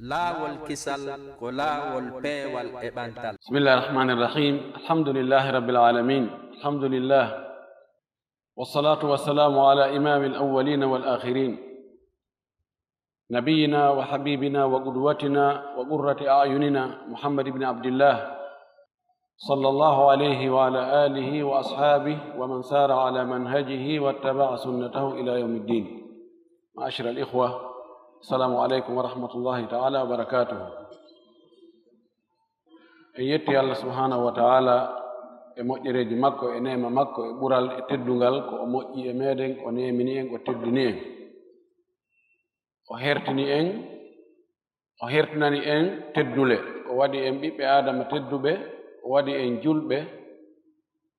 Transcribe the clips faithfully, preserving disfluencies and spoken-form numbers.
Laawol kisal ko laawol peewal e ɓantal. بسم الله الرحمن الرحيم. الحمد لله رب العالمين. الحمد لله. والصلاة والسلام على إمام الأولين والآخرين. نبينا وحبيبنا وقدوتنا وقرة أعيننا محمد بن عبد الله صلى الله عليه وعلى آله وأصحابه ومن سار على منهجه واتبع سنته إلى يوم الدين. معاشر الإخوة، السلام عليكم ورحمة الله تعالى وبركاته. En yetti Allah subhanahu wa ta'ala e moƴƴereeji makko, e neema makko, e ɓural, e teddungal, ko o moƴƴi e meeɗen, o neemini en, o teddini en. O hertini en, o hertinani en teddule, o waɗi en ɓiɓɓe Aadama tedduɓe, o waɗi en julɓe,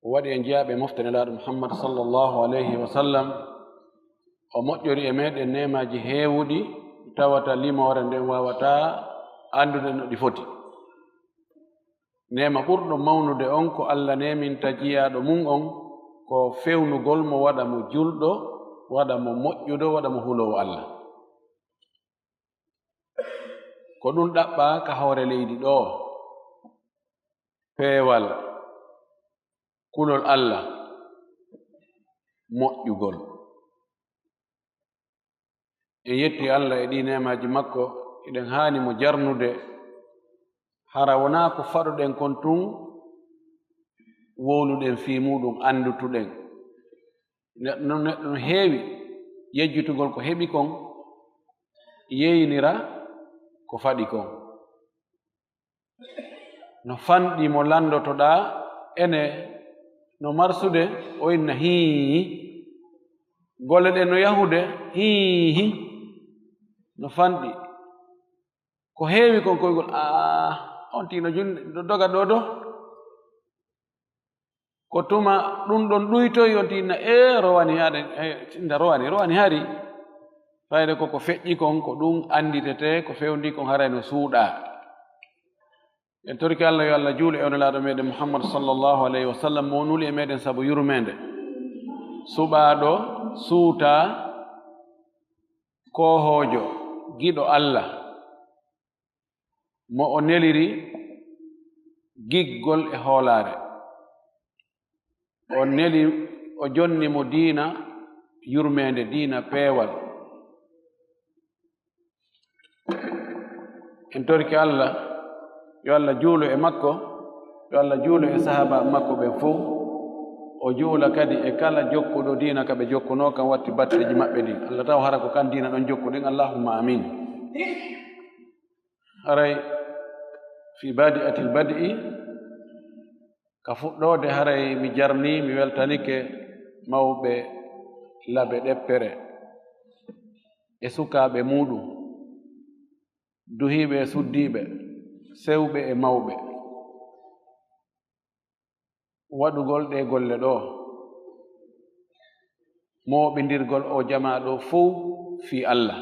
o waɗi en jeyaaɓe mofte Nelaaɗo Muhammad sallallahu alayhi wa sallam. O moƴƴori e meeɗen neemaaji heewuɗi, tawata limoore nden waawataa anndude no ɗi foti. Neema ɓurɗo mawnude on ko Allah neeminta jiyaaɗo mum on, ko fewnugol mo, waɗa mo julɗo, waɗa mo moƴƴuɗo, waɗa mo huloowo Allah. Ko ɗum ɗaɓɓaa ka hoore leydi ɗoo, peewal, kulol Allah, moƴƴugol. En yetti Allah e ɗii neemaaji makko, eɗen haani mo jarnude. Hara wonaa ko faɗoɗen kon tun wowluɗen fii muuɗum, anndutuɗen. Neɗɗo non, neɗɗo no heewi yejjitugol ko heɓi kon, yeynira ko faɗi kon. No fanɗi mo lanndotoɗaa, ene no marsude, o inna hii. Golle ɗen no yahude, hii. No fanɗi. Ko heewi kon koygol, aa, on tino junde, ɗo doga ɗo do. Ko tuma ɗum ɗon ɗuytoyi, on tinna, e, rowani haɗen, e, tinda rowani, rowani hari. Fayde ko ko feƴƴi kon, ko ɗum annditete, ko fewndi kon haray no suuɗaa. En torike Allah, yo Allah juulu e onelaaɗo meɗen Muhammad sallallahu alayhi wa sallam, mo nuli e meɗen sabu yurmeende. Suɓaaɗo, suutaa, koohoojo, giɗo Allah, mo o neliri giggol e hoolaare. O neli, o jonni mo diina yurmeende, diina peewal. En torike Allah, yo Allah juulu e makko, yo Allah juulu e sahaaba makko ɓen fow. O juula kadi e kala jokkuɗo diina ka ɓe jokkunoo kan, watti batteeji maɓɓe ɗin. Allah taw hara ko kan diina ɗon jokkuɗen. Allahumma amin. Haray fi badi'atil bad'i, ka fuɗɗoode, haray mi jarni, mi weltanike mawɓe Labe Ɗeppere e sukaaɓe muuɗum, duhiiɓe e suddiiɓe, sewɓe e mawɓe. Waɗugol ɗee golle ɗoo, mooɓindirgol oo jamaa ɗoo fow fii Allah,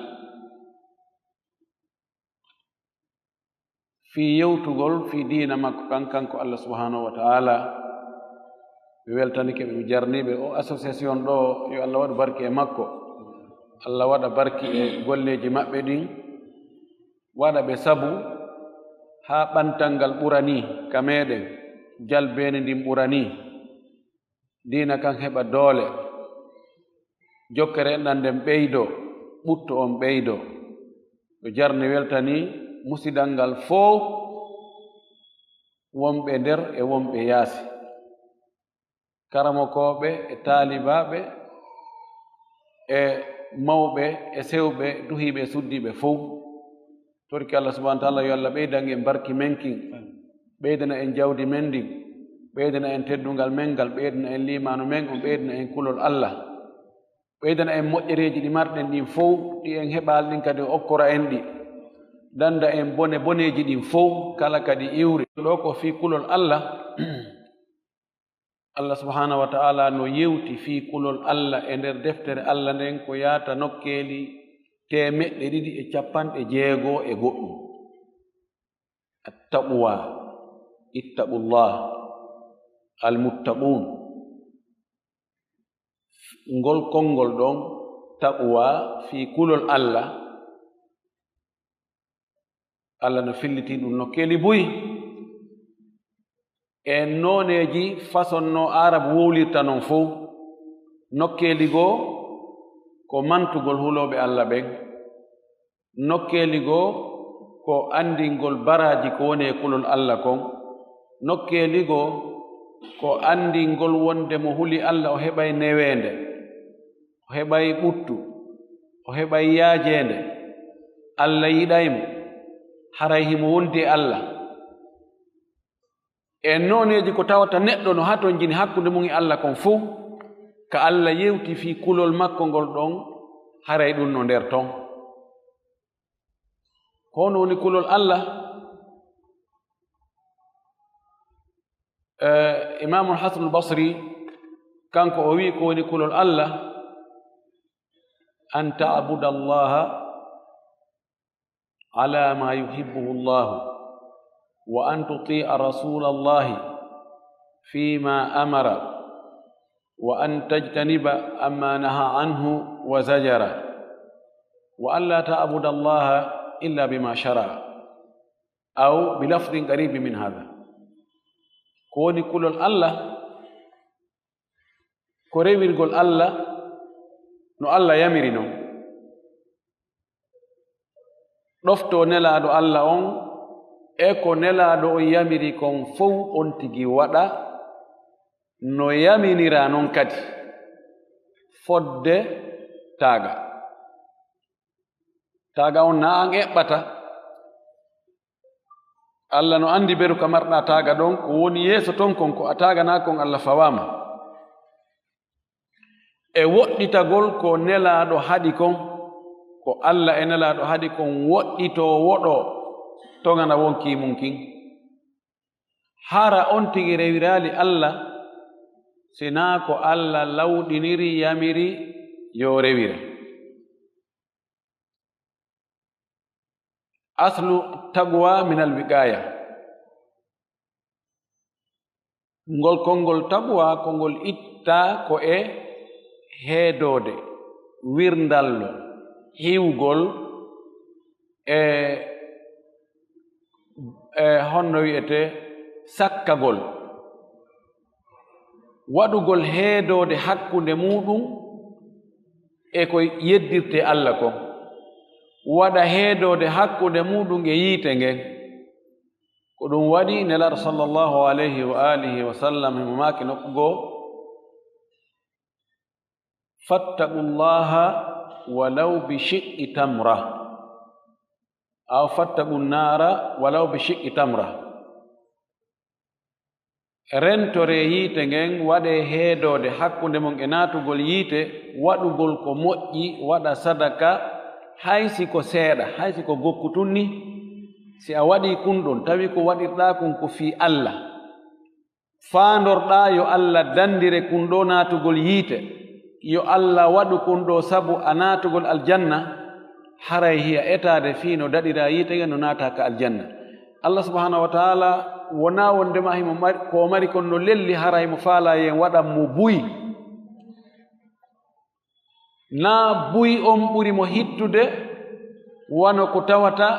fii yewtugol fii diina makko kan, kanko Allah subhanahu wa ta'ala. Mi weltanike ɓe, mi jarniiɓe. O association ɗoo, yo Allah waɗu barki e makko, Allah waɗa barki e golleeji maɓɓe ɗin, waɗa ɓe sabu haa ɓantal ngal ɓura nii ka meɗen, jalbeeni ndin ɓura nii, diina kan heɓa doole, jokkere enɗan nden ɓeydoo, ɓutto on ɓeydoo. Ɓe jarni, weltani musidal ngal fow, wonɓe nder e wonɓe yaasi, karamokooɓe e taalibaaɓe e mawɓe e sewɓe, duhiiɓe e suddiiɓe fow. Torki Allah subhanahu wa ta'ala, yo Allah ɓeydan en barki men kin, ɓeydana en jawdi men ndin, ɓeydana en teddungal men ngal, ɓeydana en liimaanu men on, ɓeydana en kulol Allah, ɓeydana en moƴƴereeji ɗi marɗen ɗin fow, ɗi en heɓaali ɗin kadi o okkora en ɗi, danda en bone boneeji ɗin fow, kala kadi iwri. Ɗoo ko fii kulol Allah. Allah subhanahu wa ta'ala no yewti fii kulol Allah e nder deftere Allah nden ko yaata nokkeeli teemeɗɗe ɗiɗi e capanɗe jeego e goɗɗum. Attaqwa, ittaqullah, almuttaqun. Ngol konngol ɗon, taqwa, fii kulol Allah, Allah no filliti ɗum nokkeeli buy. E nooneeji façon no Aarabu wowlirta non fow. Nokkeeli goo ko mantugol hulooɓe Allah ɓen. Nokkeeli goo ko anndingol baraaji ko woni e kulol Allah kon. Nokkeeli goo ko anndingol wonde mo huli Allah o heɓay neweende, o heɓay ɓuttu, o heɓay yaajeende. Allah yiɗay mo, haray himo wondi e Allah. E nooneeji ko tawata neɗɗo no hatonjini hakkunde mum e Allah kon fow, ka Allah yewti fii kulol makko ngol ɗon, haray ɗum no nder ton. Ko hono woni kulol Allah? Eh, Imaamul Hasanul Basri, kanko o wi'i ko woni kulol Allah, an ta'buda Allaha ala ma yuhibbuhu Allahu, wa an tuti'a rasulallahi fima amara, wa an tajtaniba amma naha anhu wa zajara, wa an la ta'buda Allaha illa bima shara'a, aw bi lafdin qaribin min hadha. Ko woni kulol Allah? Ko rewirgol Allah no Allah yamiri non. Ɗoftoo Nelaaɗo Allah on e ko Nelaaɗo on yamiri kon fow on tigi waɗa, no yaminiraa non kadi fodde taaga. Taaga on na an eɓɓata. Allah no anndi beru ka marɗaa taaga ɗon, ko woni yeeso ton kon ko a taaganaa kon Allah fawaama. E woɗɗitagol ko Nelaaɗo haɗi kon, ko Allah e Nelaaɗo haɗi kon woɗɗitoo woɗoo tongana wonkii mum kin. Hara on tigi rewiraali Allah, sinaa ko Allah lawɗiniri, yamiri yo rewire. Aslu taqwa min al wiqaya. Ngol konngol taqwa ko ngol ittaa ko e heedoode, wirndallo, hiwgol, e, e honno wi'etee, sakkagol. Waɗugol heedoode hakkunde muuɗum e ko yeddirtee Allah kon. Waɗa heedoode hakkunde muuɗum e yiite ngen. Ko ɗum waɗi Nelaaɗo sallallahu alayhi wa alihi wa sallam himo maaki nokku goo, "Fattaqullaha walaw bi shiqqi tamra, aw fattaqun naara walaw bi shiqqi tamra." Rentoree yiite ngen, waɗee heedoode hakkunde mon e naatugol yiite, waɗugol ko moƴƴi, waɗa sadaka, hay si ko seeɗa, hay si ko gokku tun ni. Si a waɗii kun ɗon, tawi ko waɗirɗaa kun ko fii Allah, faandorɗaa yo Allah dandire kun ɗoo naatugol yiite, yo Allah waɗu kun ɗoo sabu a naatugol aljanna, haray hiya etaade fii no daɗiraa yiite ngen no naataa ka aljanna. Allah subhanahu wa ta'ala wonaa wondema himo mari, ko o mari kon no lelli, haray himo faalaa yo en waɗan mo buy. Naa buy on ɓuri mo hittude, wano ko tawata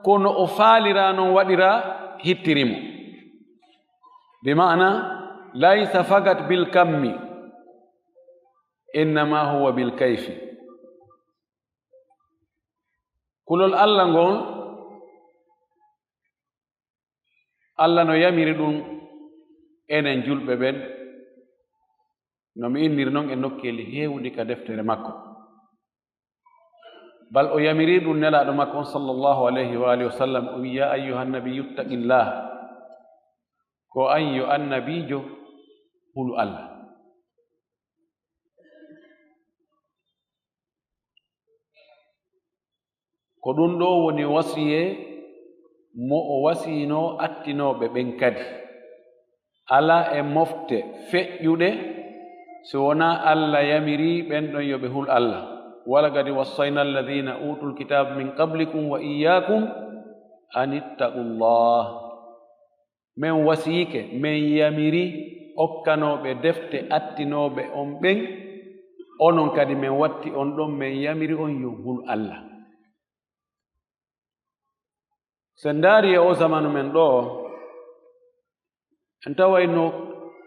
ko no o faaliraa non waɗiraa hittiri mo. Bi ma'ana, laysa fakat bil kammi, innama huwa bil kayfi. Kulol Allah ngol, Allah no yamiri ɗum enen julɓe ɓen, no mi inniri non e nokkeeli heewuɗi ka deftere makko. Bal o yamiri ɗum Nelaaɗo makko on, sallallahu alayhi wa alihi wa sallam, o wi, "Ya ayyuhan nabiyyu ttaqillah." Ko an yo annabiijo, hulu Allah. Ko ɗum ɗoo woni wasiyee mo o wasiyinoo attinooɓe ɓen kadi. Alaa e mofte feƴƴuɗe so wonaa Alla yamirii ɓen ɗon yo ɓe hul Alla. "Walaqad wassayna alladhina utul kitaba min qablikum wa iyyakum an ittaqullah." Men wasiyike, men yamiri okkanooɓe defte attinooɓe on ɓen, onon kadi men watti on ɗon, men yamiri on yo on hul Alla. So en ndaari e oo zamanu men ɗoo, en taway no,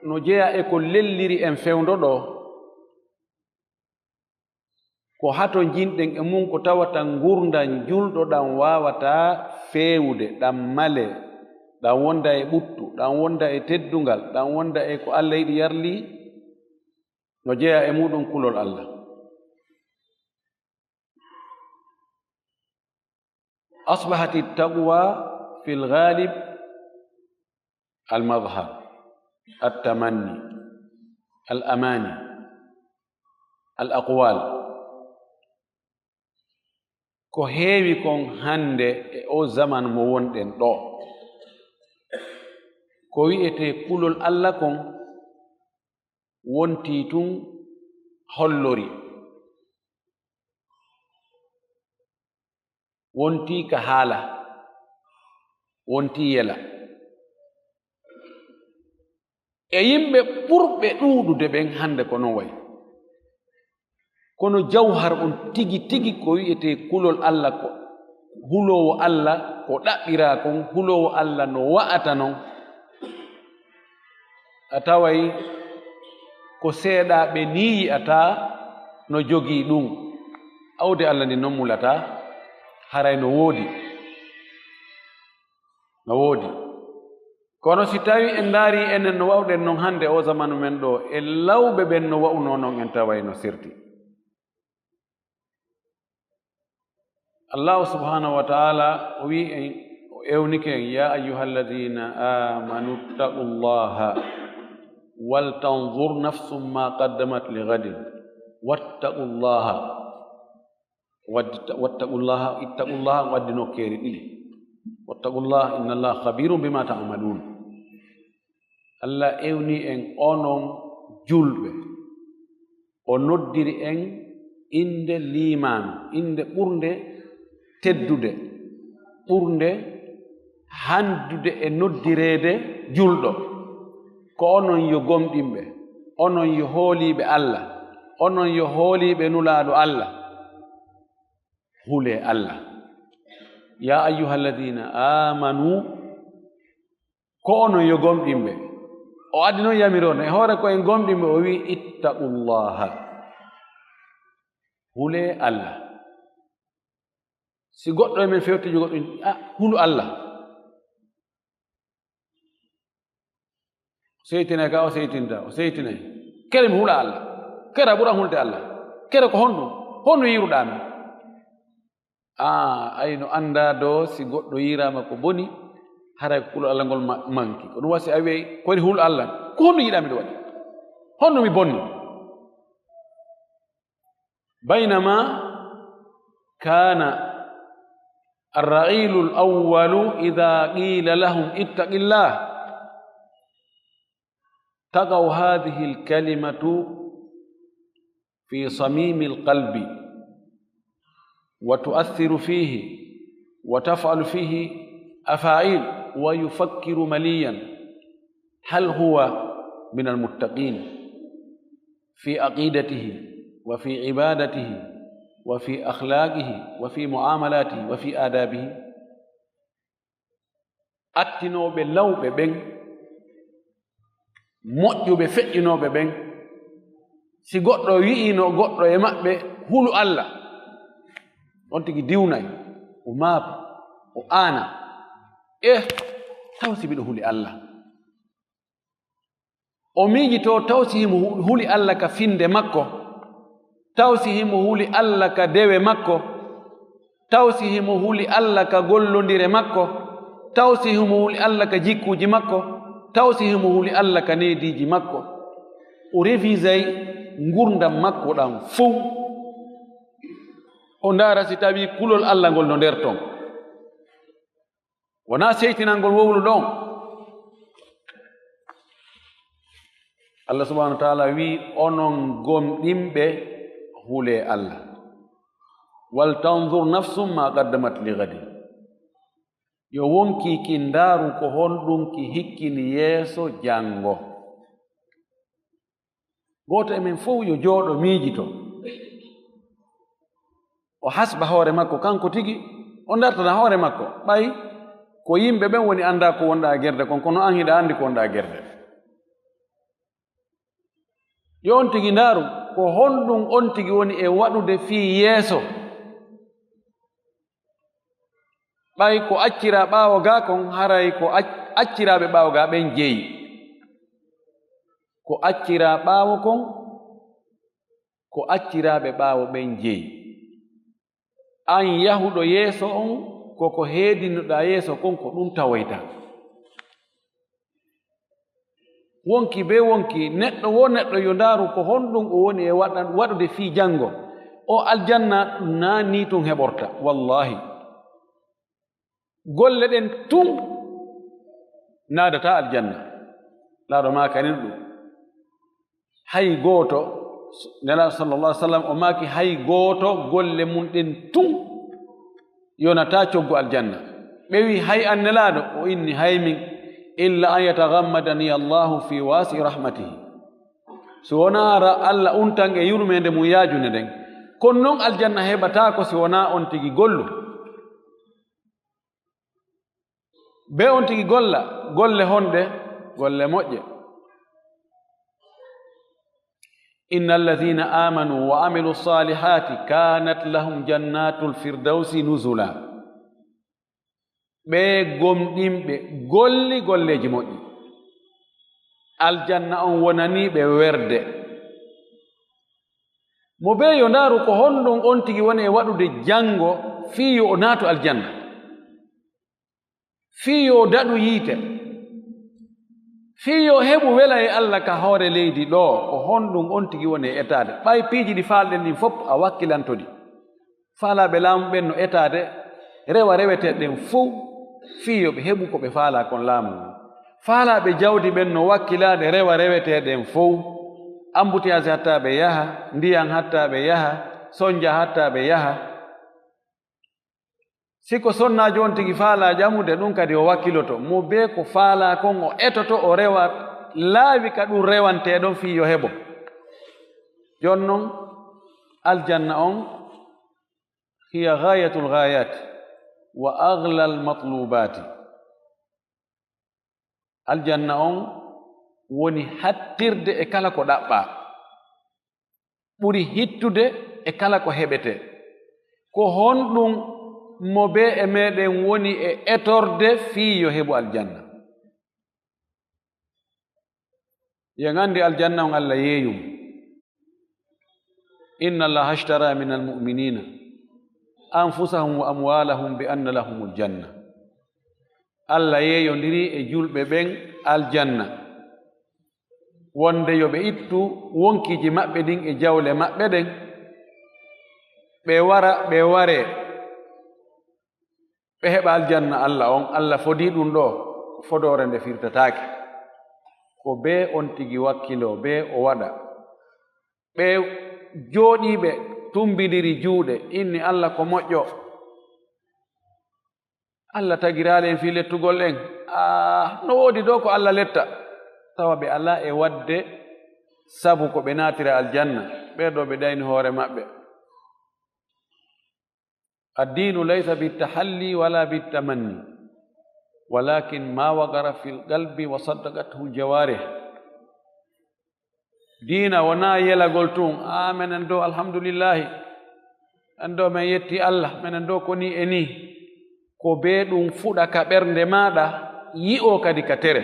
no jeyaa e ko lelliri en fewndo ɗoo, ko hato njiɗɗen e mum ko tawata ngurndan julɗo ɗan waawataa feewude, ɗan malee, ɗan wonda e ɓuttu, ɗan wonda e teddungal, ɗan wonda e ko Alla yiɗi yarli, no jeyaa e muɗum kulol Alla. أصبحت التقوى في الغالب المظهر، التمني، الأماني، الأقوال. Ko heewi kon hannde e oo zaman mo wonɗen ɗoo, ko wi'etee kulol Alla kon wontii tun hollori. Wontii ka haala, wontii yela. E yimɓe ɓurɓe ɗuuɗude ɓen hannde ko non wayi. Kono jawhar on tigi tigi ko wi'etee kulol Alla ko, huloowo Alla ko ɗaɓɓiraa kon, huloowo Alla no wa'ata non. A taway ko seeɗaaɓe nii yi'ataa no jogii ɗum. Awde Alla ndin non mulataa, haray no woodi. No woodi. Kono si tawii en ndaarii enen no wa'uɗen non hannde oo zamanu men ɗoo, e lawɓe ɓen no wa'unoo non en taway no serti. Allahu subhanahu wa ta'ala o wi'i en, o ewnike en, "Ya ayyuhalladhina amanu ittaqullaha wal tanzur nafsum ma qaddamat li ghadin wattaqullaha." Waddi-, wattaqullaha, ittaqullaha, o addi nokkeeli ɗiɗi. "Wattaqullaha innallaha khabirun bima ta'malun." Alla ewni en onon julɓe. O noddiri en innde liimaanu, innde ɓurnde teddude, ɓurnde hanndude e noddireede julɗo. Ko onon yo gomɗinɓe, onon yo hooliiɓe Alla, onon yo hooliiɓe Nulaaɗo Alla. Hulee Alla. "Ya ayyuhalladhina amanu." Ko onon yo gomɗinɓe. O addi non yamiroore e hoore ko en gomɗinɓe, o wi'i, "Ittaqullaha." Hulee Alla. Si goɗɗo e men fewtijo goɗɗo, "A, hulu Alla." O seytinay ka, o seytinta, o seytinay. "Kere mi hula Alla. Kere a ɓura hulde Alla. Kere ko honɗum? Honno yiiruɗaa mi?" Aa, ay no anndaa doo, si goɗɗo yiiraama ko boni, haray ko kulol Alla ngol ma-, manki. Ko ɗum waɗi si a wi'ay, "Ko woni hul Alla? Ko honno yiɗaa miɗo waɗi? Honno mi bonni?" Baynama kaana arra'iilul awwalu idaa qiila lahum ittaqillah, taqa'u haadihil kalimatu fi samiimil qalbi, wa tu'athiru fiihi, wa taf'alu fiihi afaa'il, wa yufakkiru maliyan, hal huwa minal muttaqiin fi aqiidatihi, wa fi ibaadatihi, wa fi akhlaaqihi, wa fi mu'aamalaatihi, wa fi aadaabihi. Attinooɓe lawɓe ɓen, moƴƴuɓe feƴƴinooɓe ɓen, si goɗɗo wi'iino goɗɗo e maɓɓe, "Hulu Alla," on tigi diwnay, o maapa, o aana. Eh, taw si miɗo huli Alla? O miijitoo taw si himo hu-, huli Alla ka finnde makko, taw si himo huli Alla ka dewe makko, taw si himo huli Alla ka gollondire makko, taw si himo huli Alla ka jikkuuji makko, taw si himo huli Alla ka neediiji makko. O revisay ngurndan makko ɗan fow. O ndaara si tawii kulol Alla ngol no nder ton. Wonaa seytinangol wowluɗo on. Allah subhanahu wa ta'ala wi'i, "Onon gomɗinɓe, hulee Allah. Wal tanzur nafsum ma qaddamat li ghadin." Yo wonkii kin ndaaru ko honɗun ki hikkini yeeso janngo. Gooto e men fow yo jooɗo miijito. O hasba hoore makko kanko tigi, o dartana hoore makko. Ɓay Ko yimɓe ɓen woni anndaa ko wonɗaa gerde kon, kono an hiɗa anndi ko wonɗaa gerde. Yo on tigi ndaaru, ko honɗum on tigi woni e waɗude fii yeeso? Ɓay ko acciraa ɓaawo gaa kon, haray ko ac-, acciraaɓe ɓaawo gaa ɓen jeyi. Ko acciraa ɓaawo kon, ko acciraaɓe ɓaawo ɓen jeyi. An yahuɗo yeeso on, ko ko heedinnoɗaa yeeso kon, ko ɗum tawoytaa. Wonki bee wonki, neɗɗo woo neɗɗo yo ndaaru ko honɗum o woni e waɗa-, waɗude fii janngo. O aljanna, ɗum naa nii tun heɓorta, wallaahi. Golle ɗen tun naadataa aljanna. Laaɗo maakani ɗum. Hay gooto, Nelaaɗo sallallahu alaihi wasallam o maaki, hay gooto golle mun ɗen tun yonataa coggu aljanna. Ɓe wi'i, hay an Nelaaɗo? O inni, hay min, illa an yataghammadani Allahu fi wasi rahmatihi. So wonaa ra-, Alla untan e yurmeende mum yaajunde nden. Kono non aljanna heɓataa ko si wonaa on tigi gollu. Be on tigi golla, golle honɗe? Golle moƴƴe. Inna alladhina amanu wa amilu salihati kanat lahum jannatul firdausi nuzula. Ɓe gomɗinɓe golli golleeji moƴƴi, aljanna on wonanii ɓe werde. Mo bee yo ndaaru ko honɗum on tigi woni e waɗude janngo fii yo o naatu aljanna, fii yo o daɗu yiite, fii yo o heɓu wela e Alla ka hoore leydi ɗoo, ko honɗum on tigi woni e etaade. Ɓay piiji ɗi faalɗen ɗin fof a wakkilanto ɗi. Faalaaɓe laamu ɓen no etaade rewa reweteeɗe ɗen fow fii yo ɓe heɓu ko ɓe faalaa kon laamu ngun. Faalaaɓe jawdi ɓen no wakkilaade rewa reweteeɗe ɗen fow. Embouteillage hatta ɓe yaha, ndiyan hatta ɓe yaha, sonja hatta ɓe yaha. Si ko sonnaajo on tigi faalaa ƴamude, ɗum kadi o wakkiloto. Mo bee ko faalaa kon o etoto, o rewa laawi ka ɗum rewantee ɗon fii yo heɓo. Jon non, aljanna on, hiya ghayatul ghayat wa aghlal matlubati. Aljanna on woni hattirde e kala ko ɗaɓɓaa, ɓuri hittude e kala ko heɓetee. Ko honɗum mo bee e meɗen woni e etorde fii yo heɓu aljanna? Yen anndi aljanna on Alla yeeyum. Inna Allaha ashtara min almu'minina anfusahum wa amwalahum bi anna lahumul janna. Alla yeeyondiri e julɓe ɓen aljanna, wonde yo ɓe ittu wonkiiji maɓɓe ɗin e jawle maɓɓe ɗen, ɓe wara, ɓe waree. Ɓe heɓa aljanna Alla on, Alla fodii ɗum ɗoo, ko fodoore nde firtataake. Ko bee on tigi wakkiloo, bee o waɗa. Ɓe jooɗiiɓe, tumbindiri juuɗe, inni Alla ko moƴƴo. Alla tagiraali en fii lettugol en. Aa, no woodi ɗoo ko Alla letta. Tawa ɓe alaa e waɗde sabu ko ɓe naatira aljanna. Ɓee ɗoo ɓe ɗayni hoore maɓɓe. Addiinu laysa bittahalli wala bittamanni, walakin ma waqara fil qalbi wa saddaqathu ljawarih. Diina wonaa yelagol tun, "Aa, menen ɗoo, alhamdulillahi, en ɗoo, men yetti Alla, menen ɗoo ko nii e nii." Ko bee ɗum fuɗa ka ɓernde maaɗa, yi'oo kadi ka tere.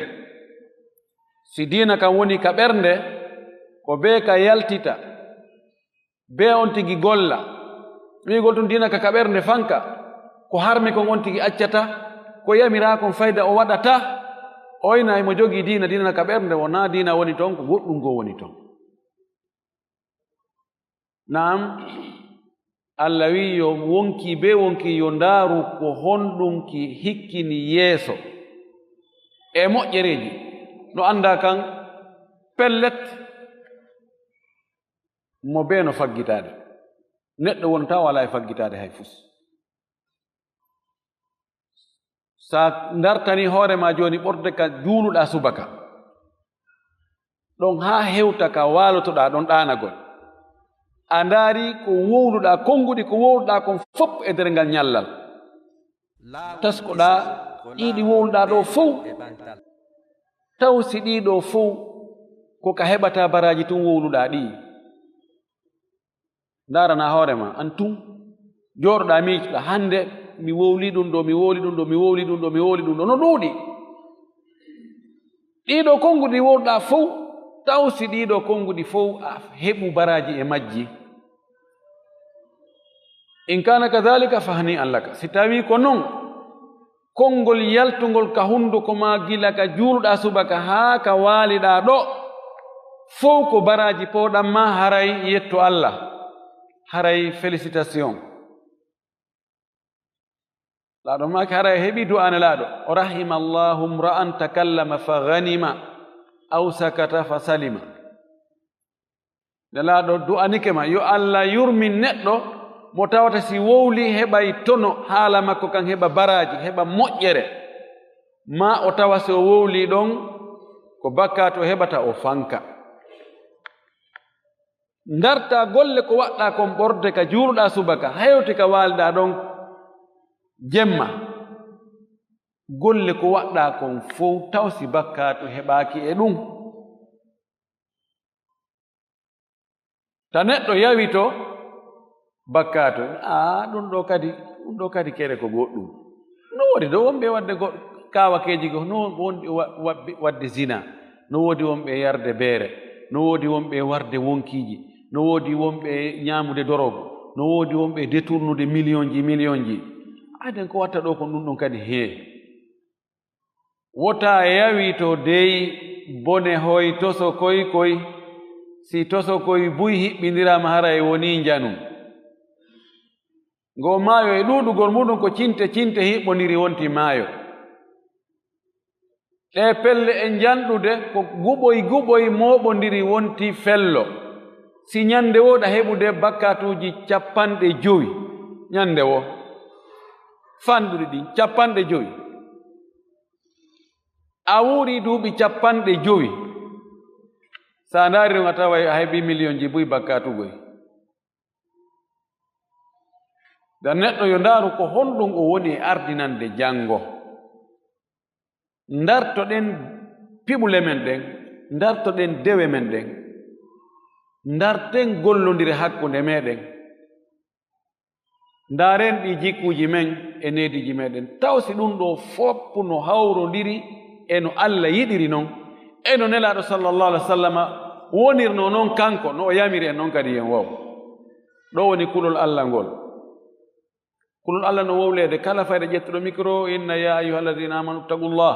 Si diina kan woni ka ɓernde, ko bee ka yaltita. Bee on tigi golla. Wi'ugol tun diina ka ka ɓernde fanka. Ko harmi kon on tigi accata. Ko yamiraa kon fayda o waɗata. Oyna himo jogii diina, diina ka ɓernde wonaa diina woni ton, ko goɗɗum goo woni ton. Naam, Alla wi'i yo wonki bee wonki yo ndaaru ko honɗum ki hikkini yeeso e moƴƴereeji. No anndaa kan pellet. Mo bee no faggitaade. Neɗɗo wontaa walaa e faggitaade hay fus. Sa dartani hoore ma jooni ɓorde ka juuluɗaa subaka, ɗon haa hewta ka waalotoɗaa ɗon ɗaanagol. A ndaari ko wowluɗaa, konnguɗi ko wowluɗaa kon fof e nder ngal ñallal. Taskoɗaa Ɗii ɗi wowluɗaa ɗoo fow, taw si ɗii ɗoo fow ko ka heɓataa baraaji tun wowluɗaa ɗii. Ndaarana hoore maa, an tun, jooɗoɗaa miijoɗaa, hannde mi wowli ɗun ɗoo, mi wowli ɗun ɗoo, mi wowli ɗun ɗoo, mi wowli ɗun ɗoo, no ɗuuɗi. Ɗii ɗoo konnguɗi wowluɗaa fow, taw si ɗii ɗoo konnguɗi fow a heɓu baraaji e majji. In kaana kadhalika fahani an laka. Si tawii ko non, konngol yaltungol ka hunnduko maa gila ka juuluɗaa subaka haa ka waaliɗaa ɗoo, fow ko baraaji powɗan maa, haray yettu Alla, haray félicitation. Laaɗo maaki haray heɓi du'aane laaɗo. Rahima Allahu mra'an takallama fa ghanima, aw sakata fa salima. Nelaaɗo du'anike ma, yo Alla yurmin neɗɗo mo tawata si wowli heɓay tono, haala makko kan heɓa baraaji, heɓa moƴƴere. Ma o tawa si o wowli ɗon, ko bakkaatu o heɓata, o fanka. Ndartaa golle ko waɗɗaa kon ɓorde ka juuluɗaa subaka, hewti ka waaliɗaa ɗon jemma. Golle ko waɗɗaa kon fow, taw si bakkaatu heɓaaki e ɗun. Ta neɗɗo yawito bakkaatu, aa, ɗun ɗoo kadi, ɗun ɗoo kadi kere ko goɗɗun. No woodi ɗoo wonɓe waɗde go-, kaawakeeji goo, no woodi wa-, wa-, waɗde zina, no woodi wonɓe yarde beere, no woodi wonɓe warde wonkiiji, no woodi wonɓe ñaamude dorogu, no woodi wonɓe detournude millionji, millionji. Aden ko watta ɗoo kon ɗun ɗon kadi hee. Wota yawi to dey bone hoy toso koy koy, si toso koy buy hiɓɓindiraama haray wonii njanu. Ngoo maayo e ɗuuɗugol muɗum ko cinte cinte hiɓɓondiri wonti maayo. Ɗee pelle e njanɗude ko guɓoy guɓoy mooɓondiri wonti fello. Si ñande woo ɗa heɓude bakkaatuuji capanɗe jowi, ñande woo, fanɗuɗi ɗin capanɗe jowi. A wuuri duuɓi capanɗe jowi. Sa ndaari ɗum, a taway a heɓi miliyonji buy bakkaatu goy. Da neɗɗo yo ndaaru ko honɗum o woni e ardinande janngo. Ndartoɗen piɓule men ɗen, ndartoɗen dewe men ɗen, ndarten gollondire hakkunde meɗen. Ndaaren ɗi jikkuuji men e neediiji meɗen. Taw si ɗum ɗoo fof no hawrondiri e no Alla yiɗiri non, e no Nelaaɗo sallallahu alaihi wa sallama wonirnoo non kanko, no o yamiri en non kadi en waw. Ɗoo woni kulol Alla ngol. Kulol Alla no wowleede kala fayda ƴettuɗo micro, inna ya ayyuhalladhina amanu ittaqullah.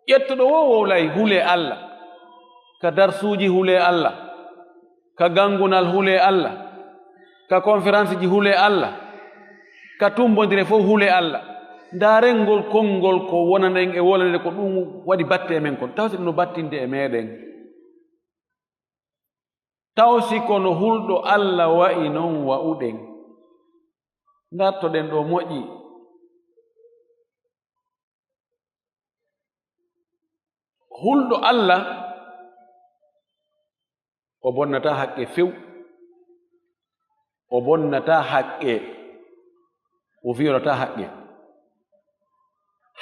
Ƴettuɗo woo wowlay hulee Alla, ka darsuuji hulee Alla, ka ganngunal hulee Alla, ka conférence ji hulee Alla, ka tumbondire fof hulee Alla. Ndaaren ngol konngol ko wonana en e wolande ko ɗum waɗi batte e men kon, tawti ɗum no battinde e meɗen. Taw si kono hulɗo Alla wa'i non wa'uɗen. Ndartoɗen ɗo moƴƴi. Hulɗo Alla, o bonnataa haqqe few. O bonnataa haqqe. O violataa haqqe.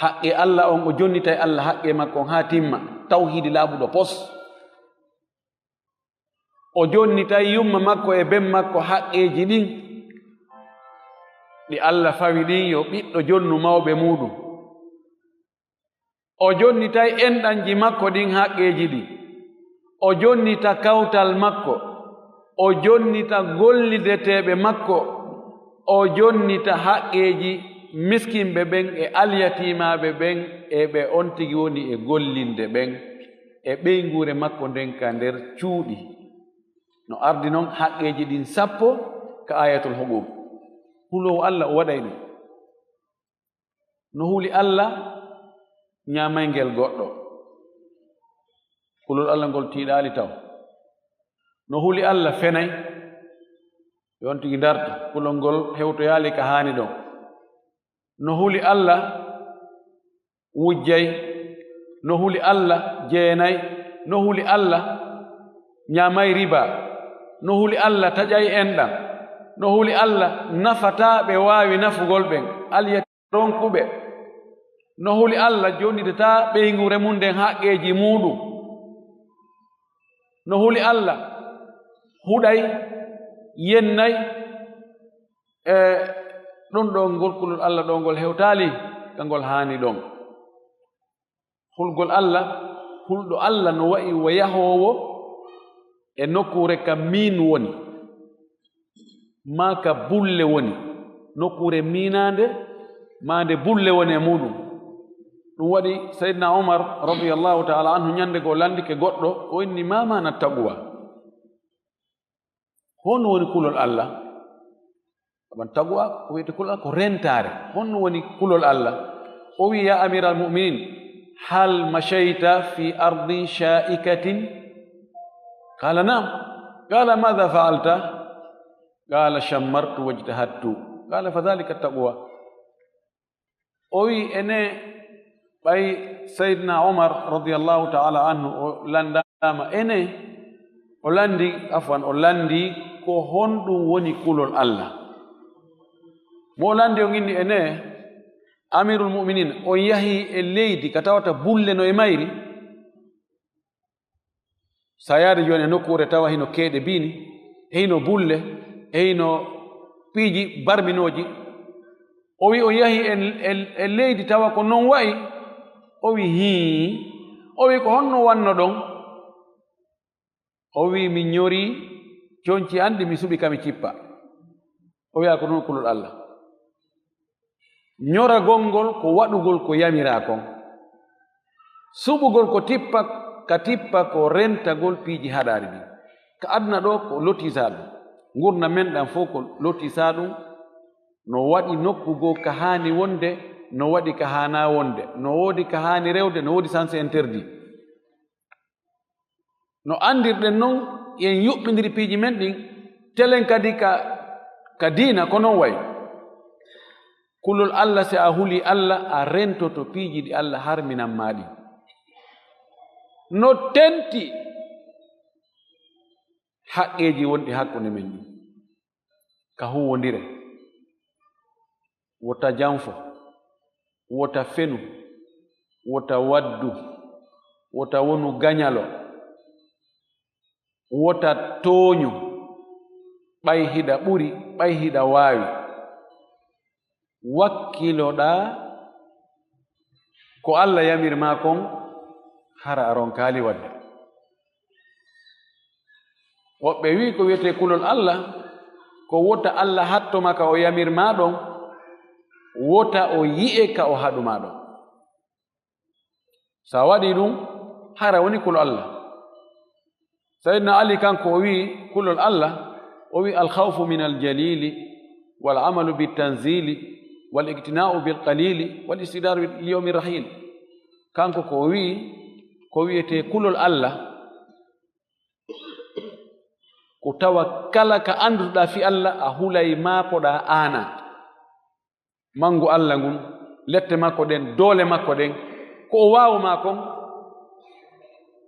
Haqqe Alla on, o jonnitay Alla haqqe makko on haa timma. Tawhiidi laaɓuɗo pos. O jonnitay yumma makko e ben makko haqqeeji ɗin, ɗi Alla fawi ɗin yo ɓiɗɗo jonnu mawɓe muuɗum. O jonnitay enɗanji makko ɗin haqqeeji ɗin. O jonnita kawtal makko. O jonnita gollideteeɓe makko. O jonnita haqqeeji miskinɓe ɓen e alyatiimaaɓe ɓen e ɓe on tigi woni e gollinde ɓen e ɓeynguure makko nden ka nder cuuɗi. No ardi non haqqeeji ɗin sappo ka Aayatul Huquuq. Huloowo Alla o waɗay ɗum. No huli Alla ñaamaygel goɗɗo. Kulol Alla ngol tiiɗaali taw. No huli Alla fenay, yo on tigi ndarta. Kulol ngol hewtoyaali ka haani ɗon. No huli Alla wujjay, no huli Alla jeenay, no huli Alla ñaamay riba, no huli Alla taƴay enɗan, no huli Alla nafataa ɓe waawi nafugol ɓen. Alyat- ronkuɓe. No huli Allah, jonnitataa ɓeynguure mum nden haqqeeji muuɗum. No huli Allah, huɗay, yennay, e ɗum ɗo, ngol kulol Allah ɗo, ngol hewtaali ka ngol haani ɗon. Hulgol Allah, hulɗo Allah no wa'i wa yahoowo e nokkuure ka miin woni, maa ka bulle woni, nokkuure miinaande, maa nde bulle woni e muuɗum. Ɗum waɗi Sayyidina Umar radiyallahu ta'ala anhu ñande goo landike goɗɗo, o inni: "Ma maana taqwa?" Honno woni kulol Allah? Saban taqwa ko wiyete kulol Allah, ko rentaare. Honno woni kulol Allah? O wi: "Ya amiral mu'minin, hal mashayta fi ardin sha'ikatin?" Qala: "Na'am." Qala: "Madha fa'alta?" Qala: "Shammartu wajtahadtu." Qala: "Fadhalika taqwa." O wi: "Ene, ɓay Sayyidina Umar radiyallahu ta'ala anhu o landaama, ene, o landi, afwan, o landi ko honɗum woni kulol Allah?" Mo o landi on inni: "Ene, Amirul Mu'minin, on yahi e leydi ka tawata bulle no e mayri?" Sa yaade jooni e nokkuure tawa hino keeɗe biini, e hino bulle, e hino piiji barminooji. O wi: "On yahi e, e, e leydi tawa ko non wa'i?" O wi: "Hii." O wi: "Ko honno wanno ɗon?" O wi: "Mi ñori conci an ɗi, mi suɓi ka mi cippa." O wi'a ko ɗum kulol Allah. Ñoragol ngol ko waɗugol ko yamiraa kon. Suɓugol ko tippa, ka tippa ko rentagol piiji haɗaari ɗin. Ka aduna ɗo ko lotisaa ɗum. Ngurndan men ɗan fow ko lotisaa ɗum. No waɗi nokku goo ka haani wonde, no waɗi ka haanaa wonde, no woodi ka haani rewde, no woodi sens interdit. No anndirɗen non, en yuɓɓindiri piiji men ɗin, telen kadi ka, ka diina, ko non wayi. Kulol Allah, si a hulii Allah, a rentoto piiji ɗi Allah harminan maa ɗin. No tenti haqqeeji wonɗi hakkunde men ɗin. Ka huuwondire, wota janfo, wota fenu, wota waddu, wota wonu gañalo, wota tooñu, ɓay hiɗa ɓuri, ɓay hiɗa waawi. Wakkiloɗaa ko Allah yamir maa kon, hara a ronkaali waɗde. Woɓɓe wi'i ko wi'etee kulol Allah, ko wota Allah hatto ma ka o yamir maa ɗon, wota o yi'e ka o haɗu maa ɗon. Sa waɗii ɗum, hara woni kulol Allah. Sayyidina Ali kanko o wi'i kulol Allah, o wi'i: "Al khawfu min al jalili, wal amalu bit tanzili, wal iqtina'u bil qalili, wal istidaru li yawmi rahil." Kanko ko o wi'i, ko wi'etee kulol Allah, ko tawa kala ka annduɗaa fii Allah, a hulay maapoɗaa aana. Manngu Allah ngun, lette makko ɗen, doole makko ɗen, ko o waawu maa kon,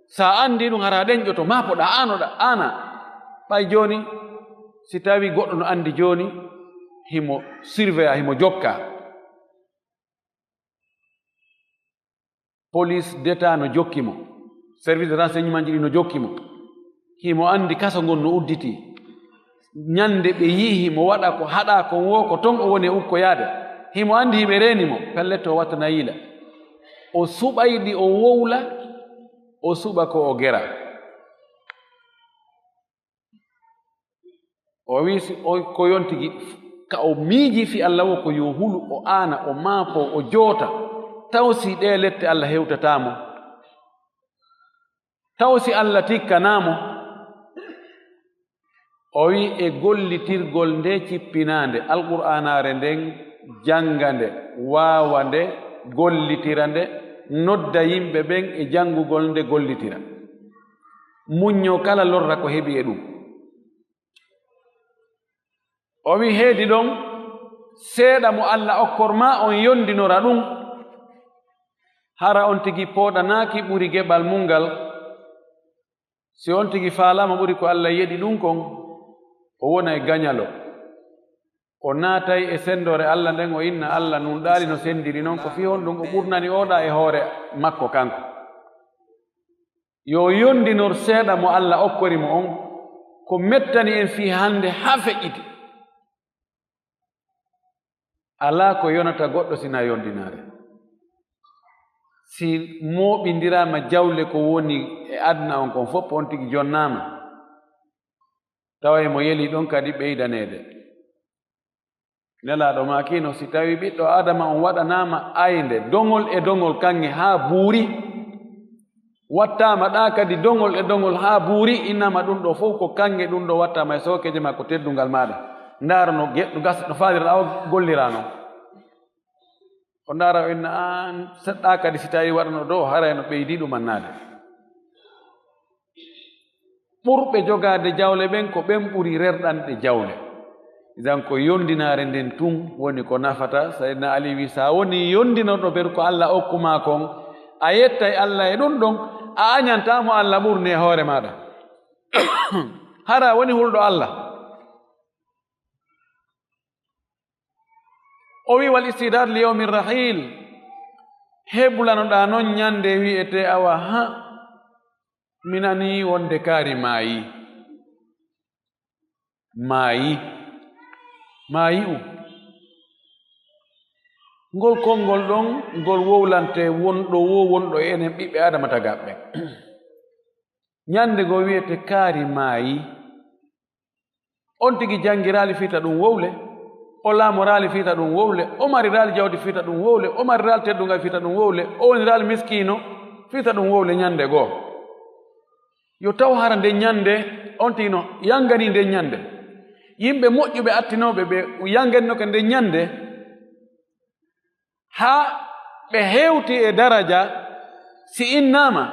sa anndii ɗum, hara ɗenƴoto, maapoɗaa, aanoɗaa, aana. Ɓay jooni, si tawii goɗɗo no anndi jooni, himo surveya, himo jokka. Police d'État no jokki mo, service de renseignement ji ɗi no jokki mo. Himo anndi kaso ngon no udditii. Ñande ɓe yi'i himo waɗa ko haɗaa kon woo, ko ton o woni e ukkoyaade. Himo anndi hiɓe reeni mo, pellet o watta na yiila. O suɓay ɗi o wowla, o suɓa ko o gera. O wi'i si o, ko yontigi ka o miiji fii Allah woo, ko yo hulu, o aana, o maapo, o joota. Taw si ɗee lette Allah hewtataa mo? Taw si Allah tikkanaa mo? O wi'i e gollitirgol nde cippinaande, Alqur'aanaare nden, jannga nde, waawa nde, gollitira nde, nodda yimɓe ɓen e janngugol nde, gollitira. Muñño kala lorra ko heɓi e ɗum. O wi'i heedi ɗon, seeɗa mo Allah okkor maa on yondinora ɗum, hara on tigi pooɗanaaki ɓuri geɓal mun ngal. Si on tigi faalaama ɓuri ko Allah yeɗi ɗum kon, o wona e gañalo. O naatay e senndoore Alla nden, o inna Alla nunɗaali no senndiri non, ko fii honɗun o ɓurnani oɗa e hoore makko kanko. Yo o yondinor seeɗa mo Alla okkori mo on, ko mettani en fii hannde haa feƴƴiti. Alaa ko yonata goɗɗo sinaa yondinaare. Si mooɓindiraama jawle ko woni e aduna on kon fof, on tigi jonnaama, tawa emo yeli ɗon kadi ɓeydaneede. Nelaaɗo maakino, si tawi ɓiɗɗo Aadama on waɗanaama aynde, doŋol e doŋol kaŋŋe haa buuri, wattaama ɗa kadi doŋol e doŋol haa buuri, innama ɗum ɗo fof ko kaŋŋe, ɗum ɗo wattaama e sookeeje maa, ko teddungal maaɗa. Ndaara no ge-, no gas-, no faalira o gollira non. O ndaara o inna, "Aan, seɗɗa kadi si tawi waɗano ɗo, haray no ɓeydi ɗum annaade." Ɓurɓe jogaade jawle ɓen ko ɓen ɓuri rerɗanɗe jawle. Idan ko yondinaare nden tun woni ko nafata. Sayyidina Ali wi, "Sa woni yondinorɗo ɓen ko Alla okku ma kon, a yettay Alla e ɗum ɗon, a añanta mo Alla ɓurni e hoore maaɗa." Hara woni hulɗo Alla. O wi, "Wal istidad li yawmi rahil." Heblanoɗa non ñande wi'ete, awa, ha, mi nani wonde kaari maayi. Maayi. Maayi u. Ngol konngol ɗon, ngol wowlante wonɗo wo wonɗo e enen ɓiɓɓe Adama tagaɓɓe. Ñande goo wi'ete kaari maayi. On tigi janngiraali fii ta ɗum wowle, o laamoraali fii ta ɗum wowle, o mariraali jawdi fii ta ɗum wowle, o mariraali teddungal fii ta ɗum wowle, o woniraali miskiino fii ta ɗum wowle ñande goo. Yo taw hara nden ñande, on tigi no yanganii nden ñande. Yimɓe moƴƴuɓe attinooɓe ɓe yanganinoke nden ñande, haa ɓe hewti e daraja, si innaama,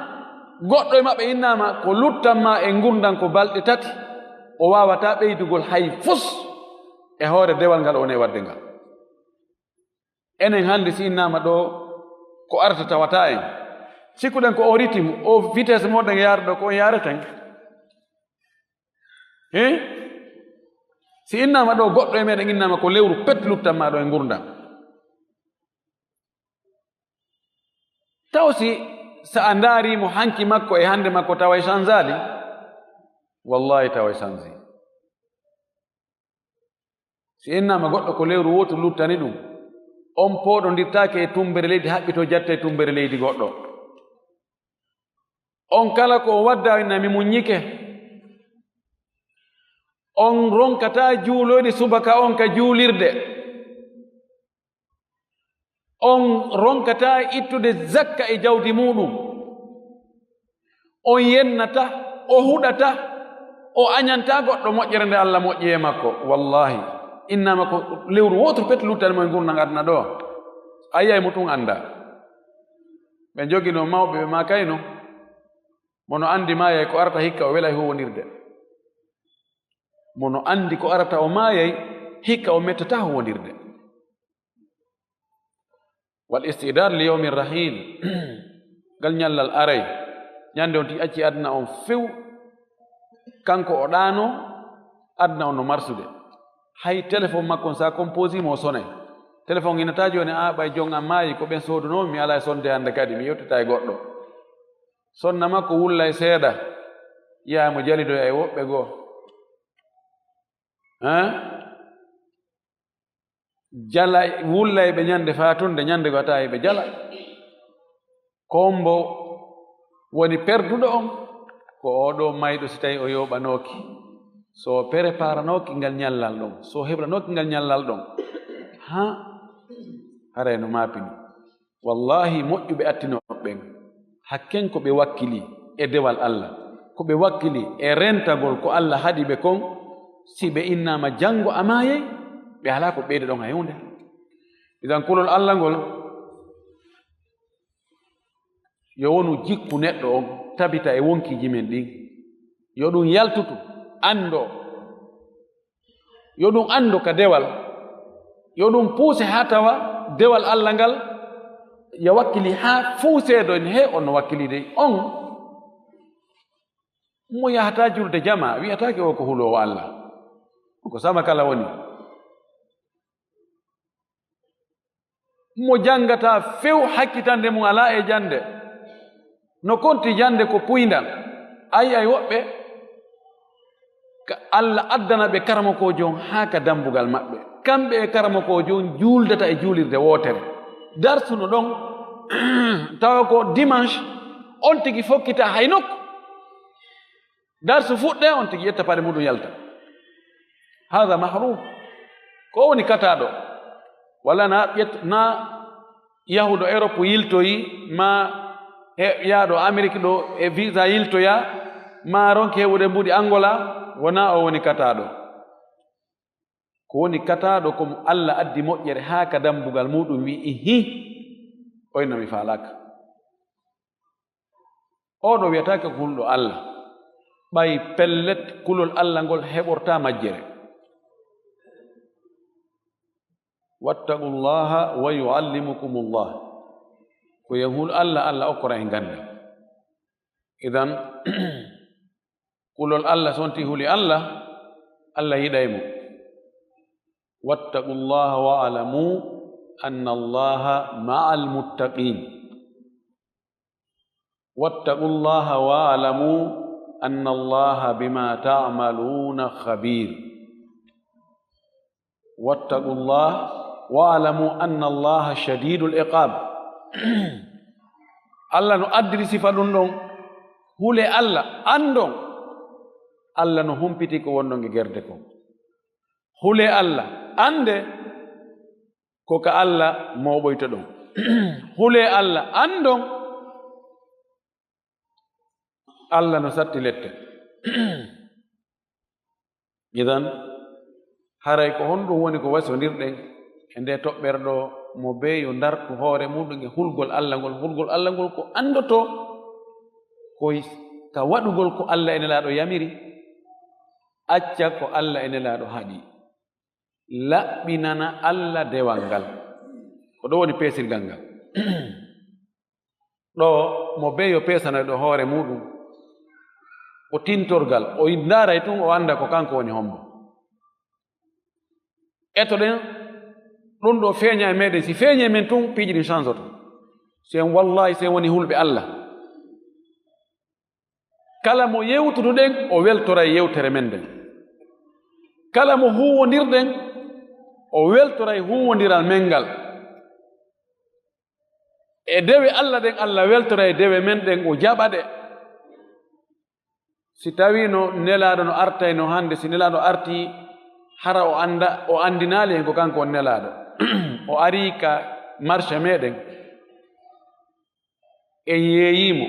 goɗɗo e maɓɓe innaama ko luttan ma e ngurndan ko balɗe tati, o waawataa ɓeydugol hay fus e hoore dewal ngal o woni e waɗde ngal. Enen hannde si innaama ɗo ko arata tawataa en, sikkuɗen ko o rythme, o vitesse moɗen yaara ɗo ko on yaareten. He? Si innaama ɗo goɗɗo e meɗen innaama ko lewru pet luttan ma ɗo e ngurndan. Taw si, sa a ndaari mo hanki makko e hannde makko, tawa e changeali? Wallahi, tawa e change. Si innaama goɗɗo ko lewru wootu luttani ɗum, on pooɗondirtaake e tummbere leydi, haɓɓitoo jatta e tummbere leydi goɗɗo. On kala ko o wadda, inna mi muññike. On ronkataa juuloyde subaka on ka juulirde. On ronkataa ittude zakka e jawdi muuɗum. On yennata, o huɗata, o añanta goɗɗo moƴƴere nde Alla moƴƴi e makko. Wallahi, innama ko lewru wootu pet luttani mo e ngurndan aduna ɗo. A yi'ay mo tun annda. Ɓe jogino mawɓe, ɓe maakayno, mo no anndi maayay ko arata hikka o welay huwondirde. Mo no anndi ko arata o maayay hikka o mettataa huwondirde. Wal istidad li yawmi rahil. Ngal ñallal aray. Ñande on tigi acci aduna on few. Kanko o ɗaano, aduna on no marsude. Hay téléphone makko on sa composé mo o sonay. Téléphone ina ta jooni, a ɓay jon an maayi, ko ɓen soodunoo, mi alaa e sonde hannde kadi, mi yewtata e goɗɗo. Sonna makko wullay seeɗa, yi'ay mo jalidoya e woɓɓe goo. Hein? Jala, wullay ɓe ñande faatunde, ñande goo a tawi ɓe jala. Ko mbo woni perduɗo on? Ko oo ɗoo mayɗo, si tawi o yooɓanooki, so o preparanooki ngal ñallal ɗon, so o heɓranooki ngal ñallal ɗon, ha, haray no maapini. Wallahi, moƴƴuɓe attinooɓe ɓen, hakken ko ɓe wakkili e dewal Alla, ko ɓe wakkili e rentagol ko Alla haɗi ɓe kon, si ɓe innaama janngo a maayay, ɓe alaa ko ɓeyda ɗon hay huunde. Idan kulol Alla ngol, yo wonu jikku neɗɗo on, tabita e wonkiiji men ɗin. Yo ɗum yaltutu, anndo. Yo ɗum anndo ka dewal. Yo ɗum puuse haa tawa dewal Alla ngal, yo wakkili haa fuu seedo en, he on no wakkili dey. On mo yahataa julde jama, wi'ataake o ko huloowo Alla. Ko sama kala woni. Mo janngataa few, hakkitande mum alaa e jannde, no konti jannde ko puyndan. Ay, ay woɓɓe, ka Allah addana ɓe karamokoojo on haa ka dambugal maɓɓe. Kamɓe e karamokoojo on juuldata e juulirde wootere. Darsu no ɗon, tawa ko dimanche, on tigi fokkitaa hay nokku. Darsu fuɗɗe, on tigi ƴetta paɗe muɗum yalta. Haada mahrum. Ko woni kataaɗo? Wala na ƴett-, na yahuɗo Europe yiltoyi, ma he-, yaaɗo Amérique ɗo e visa yiltoya, ma ronki heɓude mbuɗi Angola, wona o woni kataaɗo. Ko woni kataaɗo ko mo Allah addi moƴƴere haa ka dambugal muɗum wi, "Ihi, oyna mi faalaaka." Oo ɗo wiyataake ko hulɗo Allah. Ɓay pellet, kulol Allah ngol heɓortaa majjere. "Wattaqullaha wa yuallimukumullah." Ko yen hul Allah, Allah okkora en ganndal. Idan, kulol Allah, so on tigi huli Allah, Allah yiɗay mo. "Wattaqullaha wa'lamu annallaha ma'al muttaqin." "Wattaqullaha wa'lamu annallaha bima ta'maluna khabir." "Wattaqullaha wa'lamu annallaha shadidul iqab." Allah no addiri sifa ɗum ɗon. Hule Allah, anndon Allah no humpiti ko wonɗon e gerde kon. Hule Allah, annde ko ka Allah mooɓoytoɗon. Hule Allah, anndon Allah no satti lette. Idan, haray ko honɗum woni ko wasondirɗen e nde toɓɓere ɗo? Mo bee yo ndartu hoore muɗum e hulgol Allah ngol. Hulgol Allah ngol ko anndoto ko ka waɗugol ko Allah e Nelaaɗo yamiri, acca ko Allah e Nelaaɗo haɗi. Laɓɓinana Allah dewal ngal. Ko ɗo woni peesirgal ngal. Ɗo mo bee yo peesanoy ɗo hoore muɗum. O tintorgal, o ndaaray tun, o annda ko kanko woni hombo. Etoɗen ɗum ɗo feeña e meɗen. Si feeñi e men tun, piiji ɗin changoto. Si en wallahi, si en woni hulɓe Allah. Kala mo yewtuduɗen, o weltoray yewtere men nden. Kala mo huuwondirɗen, o weltoray huuwondiral men ngal. E dewe Allah ɗen, Allah weltoray dewe men ɗen, o jaɓa ɗe. Si tawiino Nelaaɗo no artayno hannde, si Nelaaɗo artii, hara o annda, o anndinaali en ko kanko woni Nelaaɗo. O arii ka marché meɗen, en yeeyii mo.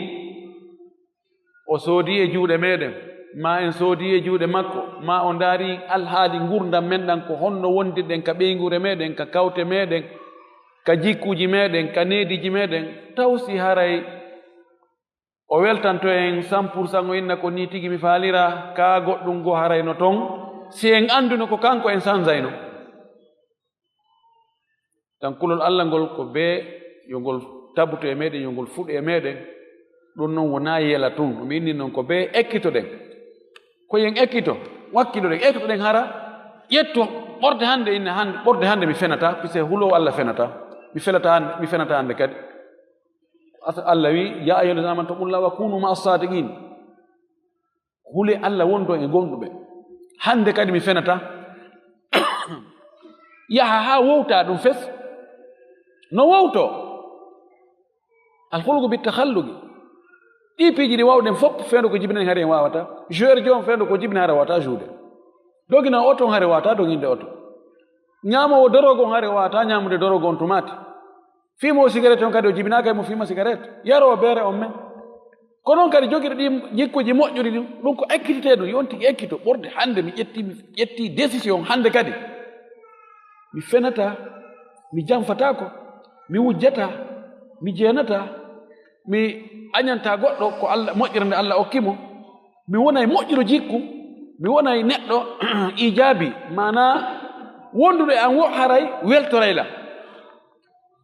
O soodii e juuɗe meɗen, maa en soodii e juuɗe makko, maa o ndaarii alhaali ngurndan men ɗan, ko honno wondirɗen ka ɓeynguure meɗen, ka kawte meɗen, ka jikkuuji meɗen, ka neediiji meɗen, taw si haray o weltanto en cent pour cent, o inna ko nii tigi mi faalira, kaa goɗɗum goo haray no ton, si en annduno ko kanko en sanzayno. Tan kulol Allah ngol ko bee yo ngol tabuto e meɗen, yo ngol fuɗo e meɗen. Ɗum non wonaa yela tun. Mi inni non ko bee ekkitoɗen. Ko yen ekkito, wakkiloɗen, ekkitoɗen hara. Ƴetto ɓorde hannde, inna hannde, ɓorde hannde mi fenata, puisque huloowo Allah fenata. Mi felata hannde, mi fenata hannde kadi. As-, Allah wi, "Ya ayyuhallazina amanu taqullaha wa kunu ma'as sadiqin." Hule Allah wonto e gomɗuɓe. Hannde kadi mi fenata. Yaha haa wowta ɗum fes. No wowto. Alhulgu bi takhallugi. Ɗi piiji ɗi wawɗen fof, fewndo ko jibinen hari en wawata. Joueur jom fewndo ko jibina hari wawata jouer. Dogina oto on hari wawata doginde oto. Ñaamowo dorogo on hari wawata ñaamude dorogo on tumaati. Fiimo cigarette on kadi o jibinaaka e mo fiima cigarette. Yaroo beere on men. Ko noon kadi jogiɗo ɗi jikkuuji moƴƴuɗi ɗum, ɗum ko ekkititee ɗum, yo on tigi ekkito. Ɓurde hannde mi ƴetti, mi ƴetti décision hannde kadi. Mi fenataa, mi janfataako, mi wujjataa, mi jeenataa, mi añantaa goɗɗo ko Allah, moƴƴere nde Allah okki mo. Mi wonay moƴƴuɗo jikku, mi wonay neɗɗo ijaabi, maanaa wondude e an wo haray weltoray lan.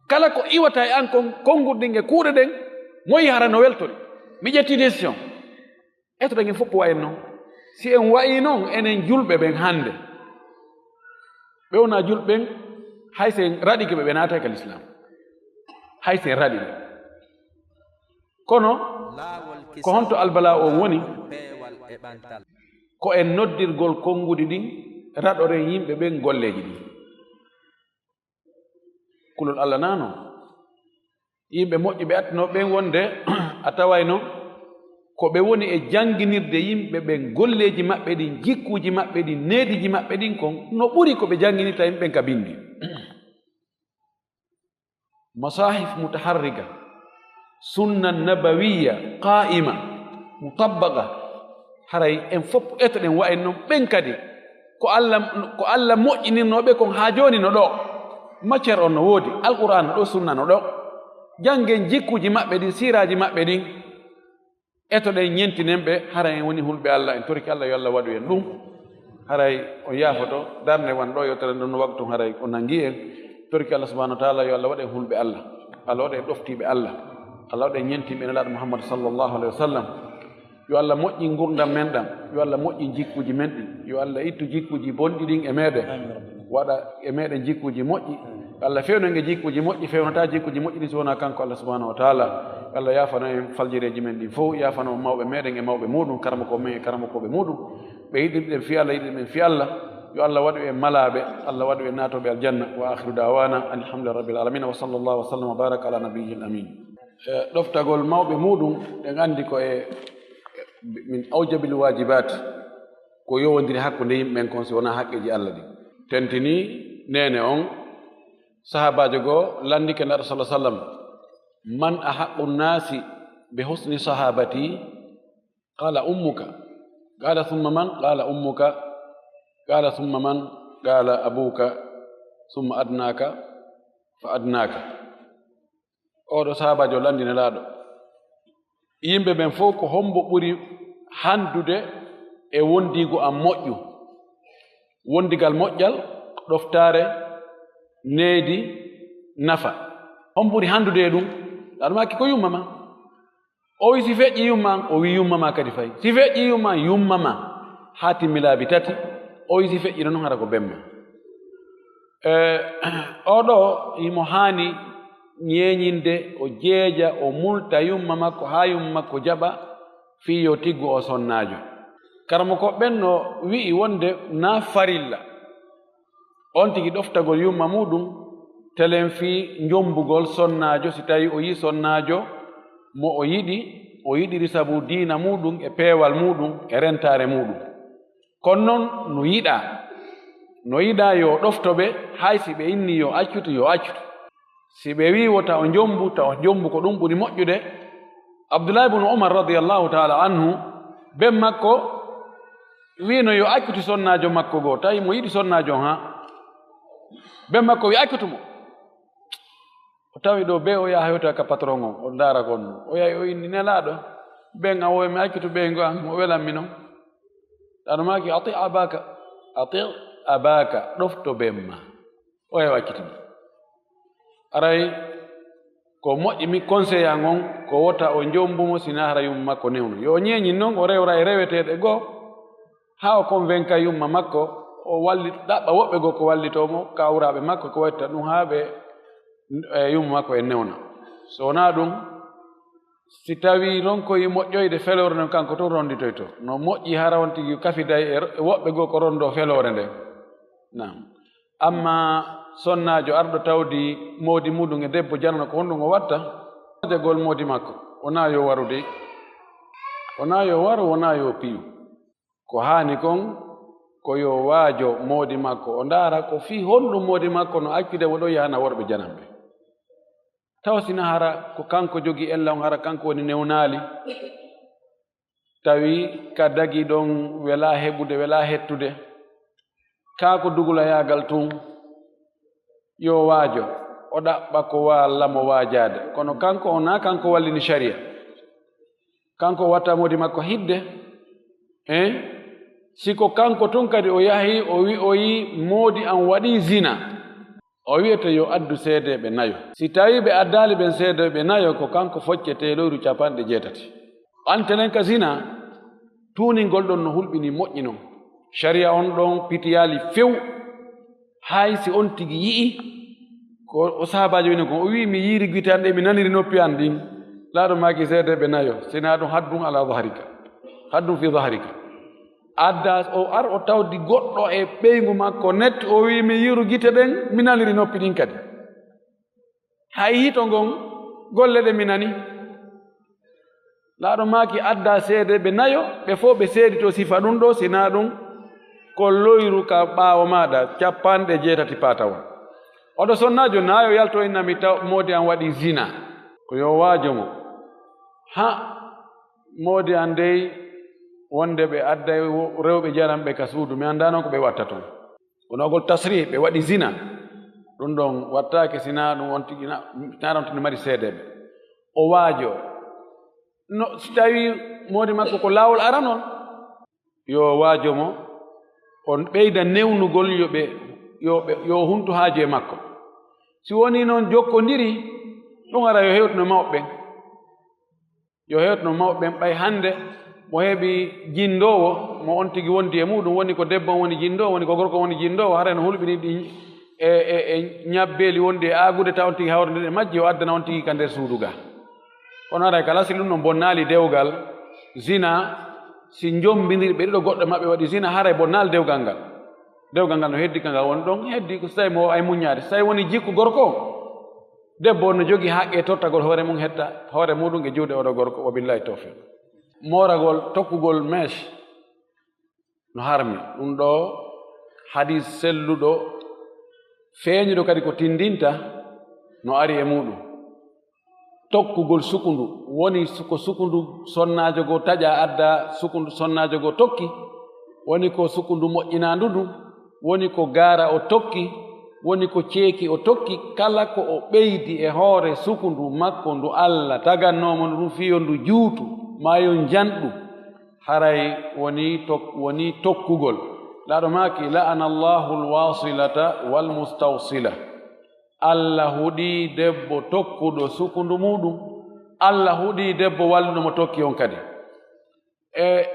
Kala ko iwata e an kon, konngurɗin e kuuɗe ɗen, moyi hara no weltori. Mi ƴetti décision. Etoɗen en fof wayen noon. Si en wayi noon, enen julɓe ɓen hannde, ɓe wonaa julɓe ɓen, hay so en raɗike ɓe, ɓe naatay ka l'islam. Hay si en raɗi ɓe. Kono, ko honto albalaa on woni? Ko en noddirgol konnguɗi ɗin, raɗoren yimɓe ɓen golleeji ɗin. Kulol Allah naa non. Yimɓe moƴƴi ɓe attinoo ɓen wonde a tawayno ko ɓe woni e jannginirde yimɓe ɓen golleeji maɓɓe ɗin, jikkuuji maɓɓe ɗin, neediiji maɓɓe ɗin kon, no ɓuri ko ɓe jannginirta yimɓe ɓen ka binndi. Masahif mutaharrika, sunna nabawiyya qa'ima, mutabbaqa. Haray en fof etoɗen wa'en non ɓen kadi. Ko Allah, ko Allah moƴƴinirnoo ɓe kon haa jooni no ɗoo. Matière on no woodi, Alqur'aan no ɗoo, sunna no ɗoo. Janngen jikkuuji maɓɓe ɗin, siiraaji maɓɓe ɗin. Etoɗen, ñentinen ɓe, haray en woni hulɓe Allah, en torike Allah yo Allah waɗu en ɗum. Haray on yaafoto, darnde wan ɗoo yewtere nden no waktu, haray o nangi en. Torike Allah subhanahu wa ta'ala yo Allah waɗu en hulɓe Allah. Allah waɗu en ɗoftiiɓe Allah. Allah waɗu en ñentiiɓe Nelaaɗo Muhammad sallallahu alaihi wasallam. Yo Allah moƴƴin ngurndan men ɗan. Yo Allah moƴƴin jikkuuji men ɗin. Yo Allah ittu jikkuuji bonɗi ɗin e meɗen. Amin, Rabbi. Waɗa e meɗen jikkuuji moƴƴi. Allah fewno en e jikkuuji moƴƴi, fewnata jikkuuji moƴƴi ɗin si wonaa kanko Allah subhanahu wa ta'ala. Allah yaafano en faljireeji men ɗin fof, yaafano mawɓe meɗen e mawɓe muɗum, karamoko men e karamokooɓe muɗum. Ɓe yiɗirɗen fii Allah, yiɗirɗen fii Allah. Yo Allah waɗu en malaaɓe, Allah waɗu en naatooɓe aljanna. Wa akhiru da'wana anil hamdulillahi rabbil alamin. Wa sallallahu wa sallam wa baraka ala nabiyyil amin. E ɗoftagol mawɓe muɗum, en anndi ko e min awjabil waajibaat, ko yowondiri hakkunde yimɓe ɓen kon si wonaa haqqeeji Allah ɗin. Tentini neene on, sahaabaajo goo lanndike Nelaaɗo sallallahu alaihi wasallam, "Man ahaqqu nnaasi bi husni sahaabati?" Qaala, "Ummuka." Qaala, "Thumma man?" Qaala, "Ummuka." Qaala, "Thumma man?" Qaala, "Abuuka, thumma adnaaka fa adnaaka." Oɗo sahaabaajo lanndi Nelaaɗo, yimɓe ɓen fof, ko hombo ɓuri handude e wondiigu am moƴƴu? Wondigal moƴƴal, ɗoftaare, needi, nafa. Hombo ɓuri handude e ɗum? Nelaaɗo maaki, "Ko yumma ma." O wi, "Si feƴƴi yumma an?" O wi, "Yumma ma kadi fayi." "Si feƴƴi yumma an?" "Yumma ma." Haa timmi laabi tati. O wi, "Si feƴƴi non, hara ko ben ma." E, oɗo himo haani ñeeñinde, o jeeja, o multa yumma makko, haa yumma makko jaɓa fii yo tiggu o sonnaajo. Karamoko ɓen no wi'i wonde na farilla on tigi ɗoftagol yumma muɗum, telen fii njombugol sonnaajo, si tawi o yi'i sonnaajo mo o yiɗi, o yiɗiri sabu diina muɗum e peewal muɗum e rentaare muɗum. Kono non no yiɗaa, no yiɗaa yo ɗofto ɓe, hay si ɓe inni yo accutu, yo accutu. Si ɓe wii wota o njombu, ta o njombu, ko ɗum ɓuri moƴƴude. Abdullahi ibn Umar radiyallahu ta'ala anhu, ben makko wiino yo accutu sonnaajo makko goo, tawi mo yiɗi sonnaajo on haa. Ben makko wi accutu mo. O tawi ɗo be o yaha hewta ka patron on, o ndaara kon. O yahi o inni, "Nelaaɗo, ben an wowi mi accutu ɓeyngu an, mo welan mi non." Nelaaɗo maaki, "Ati abaka, ati abaka, ɗofto ben ma." O yahi o acciti mo. Aray, ko moƴƴi mi conseil an on, ko wota o njombu mo, sina hara yumma makko newno. Yo o ñeeñin non, o rewra e reweteeɗe goo, haa o convainca yumma makko, o walli-, ɗaɓɓa woɓɓe goo ko wallitoo mo, kawraaɓe makko, ko watta ɗum haa ɓe, e, yumma makko en newna. So wonaa ɗum, si tawii ronkoyi moƴƴoyde feloore nden, kanko tun ronditoyto. No moƴƴi hara on tigi kafiday e ro-, e woɓɓe goo ko rondo feloore nden. Naam. Amma sonnaajo arɗo tawdi moodi muɗum e debbo janano, ko honɗum o watta? Jagol moodi makko. Wonaa yo waru de. Wonaa yo waru, wonaa yo piyu. Ko haani kon, ko yo waajo moodi makko, o ndaara ko fii honɗum moodi makko no accude mo ɗo yahana worɓe jananɓe. Tawa sina hara ko kanko jogii ella on, hara kanko woni newnaali, tawi ka dagi ɗon welaa heɓude, welaa hettude, kaa ko dugulayaagal tun, yo waajo, o ɗaɓɓa ko waalla mo waajaade. Kono kanko, o naa kanko wallini sharia. Kanko watta moodi makko hidde, hein? Si ko kanko tun kadi o yahi, o wi'oyi moodi an waɗi zina, o wi'ete yo addu seedeeɓe nayo. Si tawii ɓe addaali ɓen seedeeɓe nayo, ko kanko foccetee lewru capanɗe jeetati. Ɓantelen ka zina, tuuningol ɗon no hulɓini moƴƴi non. Sharia on ɗon pitiyaali few, hay si on tigi yi'i, Ko o sahaabaajo woni kon, o wi'i, "Mi yiiri gite an ɗe, mi naniri noppi an ɗin." Laaɗo maaki seedeeɓe nayo, "Sinaa ɗum, haddun ala zahrika, haddun fi zahrika." Adda o ar o tawdi goɗɗo e ɓeyngu makko net, o wi'i, "Mi yiiru gite ɗen, mi naniri noppi ɗin kadi. Hay hito ngon, golle ɗe mi nani." Laaɗo maaki adda seedeeɓe nayo, ɓe fof ɓe seedito sifa ɗum ɗo, sinaa ɗum ko loyru ka ɓaawo maaɗa, capanɗe jeetati paatawol. Oɗo sonnaajo nayo yalto inna mi taw moodi an waɗi zina. Ko yo waajo mo. Ha, moodi an dey wonde ɓe adday wo-, rewɓe jaranɓe ka suudu, mi anndaa noon ko ɓe watta toon. Kono ogol tasrih, ɓe waɗi zina. Ɗum ɗon wattaake sinaa ɗum on tigi na, sinaa ɗum tigi mari seedeeɓe. O waajo. No, si tawi moodi makko ko laawol aranol, yo waajo mo, on ɓeyda newnugol, yo ɓe, yo ɓe, yo huntu haaju e makko. Si woni noon jokkondiri, ɗum ara yo hewtuno mawɓe ɓen. Yo hewtuno mawɓe ɓen, ɓay hannde mo heɓi jinndoowo, mo on tigi wondi e muɗum, woni ko debbo on woni jinndoowo, woni ko gorko woni jinndoowo, haray no hulɓini ɗi e, e, e ñabbeeli wondi e aagude, taw on tigi hawrindiri e majji, o addana on tigi ka nder suudu ga. Kono haray ka lasli ɗum no bonnaali dewgal, zina, si njombindiri ɓe ɗiɗo goɗɗo maɓɓe waɗi zina, haray bonnaali dewgal ngal. Dewgal ngal no heddi ka ngal woni ɗon, heddi ko so tawi mo ay muññaade. So tawi woni jikku gorko, debbo on no jogii haqqe tottagol hoore mum, hetta hoore muɗum e juuɗe oɗo gorko, wa billahi tawfiq. Mooragol, tokkugol mèche no harmi. Ɗum ɗo hadis selluɗo, feeñuɗo kadi ko tindinta, no ari e muɗum. Tokkugol sukundu, woni su-, ko sukundu sonnaajo goo taƴa adda, sukundu sonnaajo goo tokki, woni ko sukundu moƴƴinaandu ndu, woni ko gaara o tokki, woni ko ceeki o tokki, kala ko o ɓeydi e hoore sukundu makko ndu Alla tagannoo mo ndu, fii yo ndu juutu, maa yo njanɗu, haray woni tok-, woni tokkugol. Laaɗo maaki, "La'ana Allahu al-wasilata wal mustawsila." Alla huɗii debbo tokkuɗo sukundu muuɗum. Alla huɗii debbo walluɗo mo tokki on kadi. E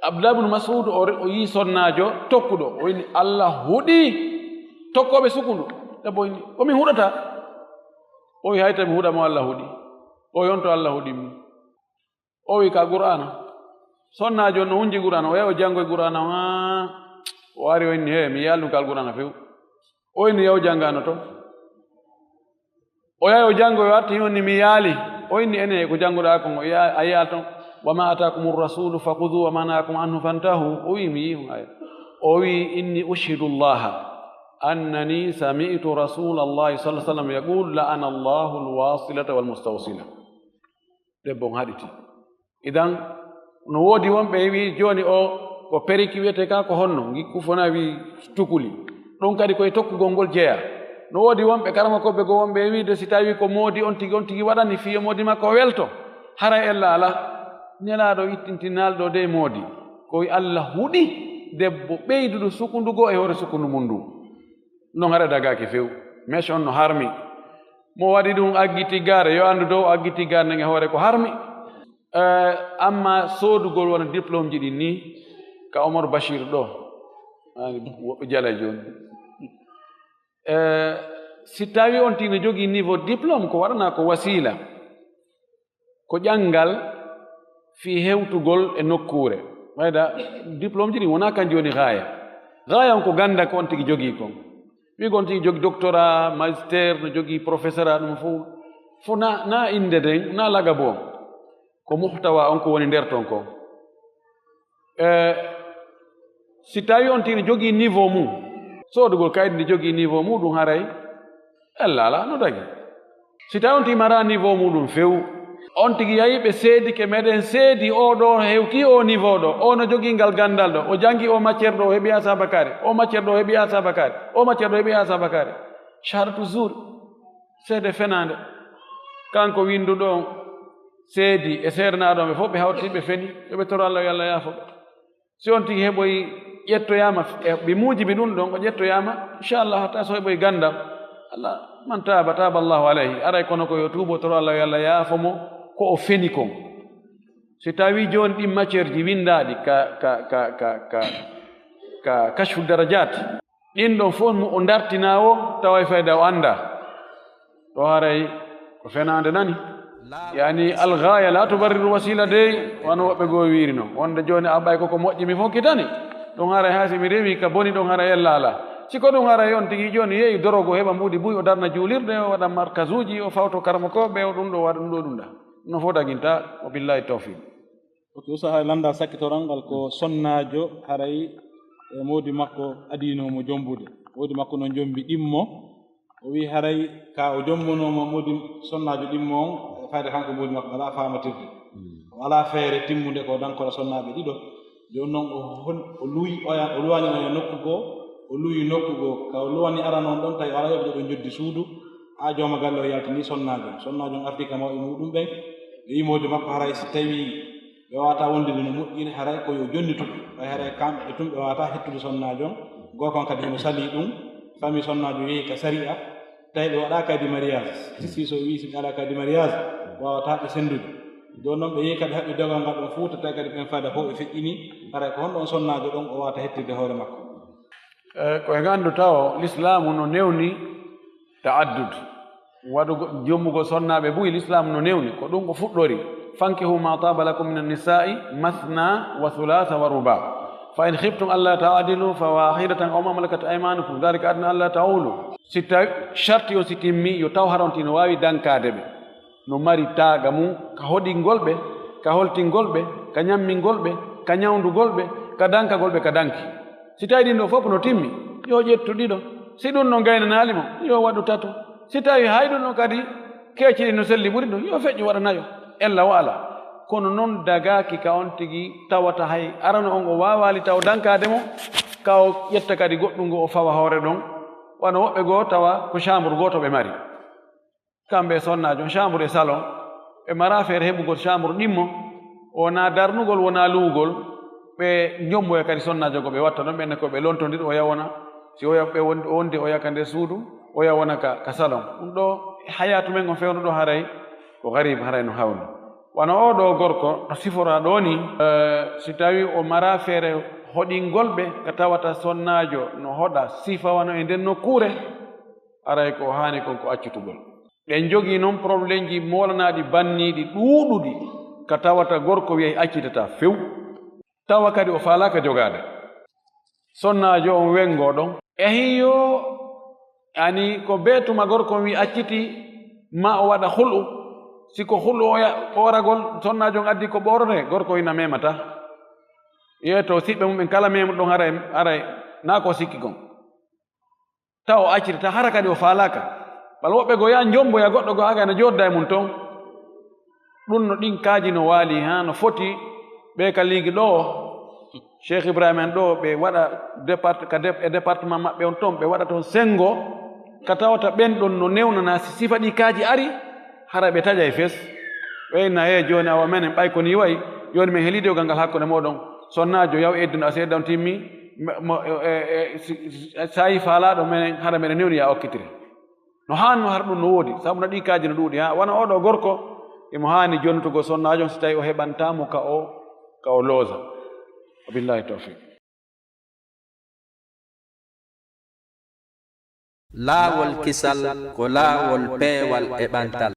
Abdullah ibn Mas'ud o, o yii sonnaajo tokkuɗo. O inni, "Alla huɗii tokkooɓe sukundu." Debbo inni, "Ko min huɗata?" O wi, "Hay to mi huɗa mo Alla huɗii." O yonto Alla huɗii mo. O wi ka Qur'aana. Sonnaajo on no hunji Qur'aana, o yahi o janngoyi Qur'aana, haa o ari o inni, "He, mi yaali ɗum ka Alqur'aana few." O inni, "Yahu janngaano to." O yahi o janngoyi, o arti, o inni, "Mi yaali." O inni, "Ene, ko jannguɗaa kon, o ya-, a yiyaali ton, 'Wa ma ataakumu rasulu fakhudhu wa ma nahakum anhu fantahu.'" O wi, "Mi yii ɗum." Aya. O wi, "Inni ushhidu Allaha annani sami'tu Rasulallahi sallallahu alaihi wasallam yaqul, 'La'ana Allahu al-wasilata wal mustawsila.'" Debbo on haɗiti. Idan, no woodi wonɓe wi jooni o ko periki wiyetee ka, ko honno? Ngikku fona wi tukuli. Ɗum kadi ko e tokkugol ngol jeyaa. No woodi wonɓe karamokooɓe goo wonɓe e wiide si tawii ko moodi on tigi, on tigi waɗani fii yo moodi makko welto, haray ella alaa. Nelaaɗo ittintinaalɗo de moodi. Ko wi Alla huɗi debbo ɓeyduɗo sukundu goo e hoore sukundu mum ndu. Non haray dagaaki few. Mèche on no harmi. Mo waɗi ɗum aggi tiggaare, yo anndu dow aggi tiggaare nden e hoore ko harmi. Eh, amma soodugol wona diplôme ji ɗin ni, ka Omar Bachir ɗo, ani woɓɓe jala jooni. Eh, si tawi on tigi no jogii niveau diplôme, ko waɗana ko wasiila, ko ƴanngal fii hewtugol e nokkuure. Ɓayda diplôme ji ɗin wonaa kanji woni gaaya. Gaaya on ko gannda ko on tigi jogii kon. Wi'ugol on tigi jogii doctorat, master, no jogii professorat, ɗum fof, fof na, na innde nden, na lagabo. Ko muhtawa on ko woni nder ton kon. E, si tawi on tigi no jogii niveau mum, soodugol kaydi ndi jogii niveau mum, ɗum haray ella alaa no dagi. Si tawi on tigi maraa niveau muɗum few, on tigi yahi ɓe seedike, meɗen seedi oo ɗoo hewtii oo niveau ɗoo, oo no jogii ngal ganndal ɗoo, o janngi oo matière ɗoo, o heɓi haa sabakaare, oo matière ɗoo, o heɓi haa sabakaare, oo matière ɗoo, o heɓi haa sabakaare. Shahadatu zuur, seede fenaande. Kanko winnduɗo on seedi e seedanaaɗo on, ɓe fof ɓe hawti, ɓe feni, yo ɓe toro Alla, yo Alla yaafo ɓe. Si on tigi heɓoyi ƴettoyaama, e, ɓe muujibi ɗum ɗon, o ƴettoyaama, inchallah, hatta so heɓoyi ganndal. Allah, man taaba, taaba Allahu alayhi. Aray kono ko yo tuubo, toro Allah, yo Allah yaafo mo ko o feni kon. Si tawi jooni ɗin matière ji winndaaɗi ka, ka, ka kashfu darajat, ɗin ɗon fof mo o dartinaa o, tawa e fayda o anndaa. Ɗo haray ko fenaande nani. Yani, algaaya la tubarriru wasila dey, wano woɓɓe goo wiiri non. Wonde jooni a ɓay ko ko moƴƴi mi fokkitani. Ɗum haray haa si mi rewi ka boni ɗum haray ella alaa. Si ko ɗum haray on tigi jooni yehi dorogo heɓa mbuuɗi buy o darna juulirde, o waɗa markazuuji, o fawto karmokooɓe, o ɗum ɗo waɗa ɗum ɗo ɗum ɗa. No fof daginta, o billahi tawfiq. Ok, Usa, haray lannda sakkitoral ngal ko sonnaajo haray e moodi makko adino mo jombude. Moodi makko no jombi ɗimmo. O wi haray ka o jombonooma moodi sonnaajo ɗimmo on, e fayde kanko moodi makko alaa faamatirde. O alaa feere timmunde ko dankora sonnaaɓe ɗiɗo. Jooni noon o hon-, o luwi oya, o luwani oya nokku goo, o luwi nokku goo. Ka o luwani arano on ɗon tawi o alaa yoɓde ɗo njoddi suudu, haa jooma galle o yaltini sonnaajo on. Sonnaajo on arti ka mawɓe muuɗum ɓen, ɓe wi moodi makko haray si tawii ɓe waawataa wondude no moƴƴiri, haray ko yo jonnitu ɓe. Ɓay haray kamɓe tun ɓe waawataa hettude sonnaajo on. Gorko on kadi himo salii ɗum. Famii sonnaajo yehi ka sariya, tawi ɓe waɗaa kadi mariage. Justice o wii si ɓe alaa kadi mariage, waawataa ɓe senndude. Jooni noon ɓe yehi kadi haɓɓi dogal ngal ɗon fuu, tawi kadi ɓen fayda fof ɓe feƴƴini. Haray ko honɗo on sonnaajo ɗon o waawata hettirde hoore makko? Eh, ko en anndu tawo, Lislaamu no newni ta'addud. Waɗugo, jommugol sonnaaɓe buy, Lislaam no newni. Ko ɗum o fuɗɗori. "Fankihu ma taaba lakum min annisaa'i mathna wa thulaatha wa rubaa. Fa in khiftum alla ta'dilu fa waahidatan aw ma malakat aymanukum, dhalika adna alla ta'ulu." Si tawi sharti on si timmi, yo taw haronti no waawi dankaade ɓe. No mari taaga mum, ka hoɗingol ɓe, ka holtingol ɓe, ka ñammingol ɓe, ka ñawndugol ɓe, ka dankagol ɓe, ka danki. Si tawi ɗin ɗo fof no timmi, yo ƴettu ɗiɗo. Si ɗum no gaynanaali mo, yo waɗu tato. Si tawi hay ɗum ɗo kadi keeci ɗin no selli ɓuri ɗum, yo feƴƴu waɗa nayo. Ella wa ala. Kono noon dagaaki ka on tigi tawata hay arano on o waawaali taw dankaade mo, ka o ƴetta kadi goɗɗum ngo o fawa hoore ɗon. Wano woɓɓe goo tawa ko chambre gooto ɓe mari. Kamɓe e sonnaajo, chambre e salon, ɓe maraa feere heɓugol chambre ɗimmo, wonaa darnugol, wonaa luwugol, ɓe njomboya kadi sonnaajo ko ɓe watta ɗon, ɓenne ko ɓe lontondir, oya wona, si oya ɓe wondi, wondi oya ka nder suudu, oya wona ka, ka salon. Ɗum ɗo hayaatu men on fewndo ɗo haray, ko gariib, haray no hawni. Wano oo ɗoo gorko, no siforaa ɗoo ni, eh, si tawii o maraa feere hoɗingol ɓe, ka tawata sonnaajo no hoɗa sifa wano e nden nokkuure, haray ko o haani kon ko accitugol. Ɓe njogii non problemji moolanaaɗi banniiɗi ɗuuɗuɗi, ka tawata gorko wi'ay accitataa few, tawa kadi o faalaaka jogaade. Sonnaajo on wengoo ɗon. Ehiyo, ani ko bee tuma gorko on wi acciti, ma o waɗa hul'u. Si ko hul'u oya-, ɓooragol, sonnaajo on addi ko ɓoorotee, gorko ina memata. Yeeto siɓɓe mum en kala memuɗo ɗon haray, haray naa ko sikki kon. Taw o accitata, hara kadi o faalaaka. Bal woɓɓe goo yaa njomboya goɗɗo goo, aga ene jooɗda e mum toon. Ɗum no ɗin kaaji no waali, haa no foti ɓe ka liigi ɗoo, Cheikh Ibrahima en ɗoo, ɓe waɗa départ-, ka dep-, e département maɓɓe on toon, ɓe waɗa toon senngo, ka tawata ɓen ɗon no newnana si sifa ɗi kaaji ari, hara ɓe taƴay fes. Ɓe inna, "Hee, jooni awa menen ɓay ko nii wayi, jooni men heli dewgal ngal hakkunde mooɗon. Sonnaajo, yaw edduno a seeɗa on timmi, mo, mo, e, e, e, si, si, saayi faalaaɗo menen, hara meɗen newni ya okkitire." No haanno hara ɗum no woodi, sabu no ɗi kaaji no ɗuuɗi, haa wona oo ɗoo gorko, imo haani jonnitugol sonnaajo on si tawii o heɓantaa mo ka o, ka o loosa. Wa billahi tawfiq. Laawol kisal ko laawol peewal e ɓantal.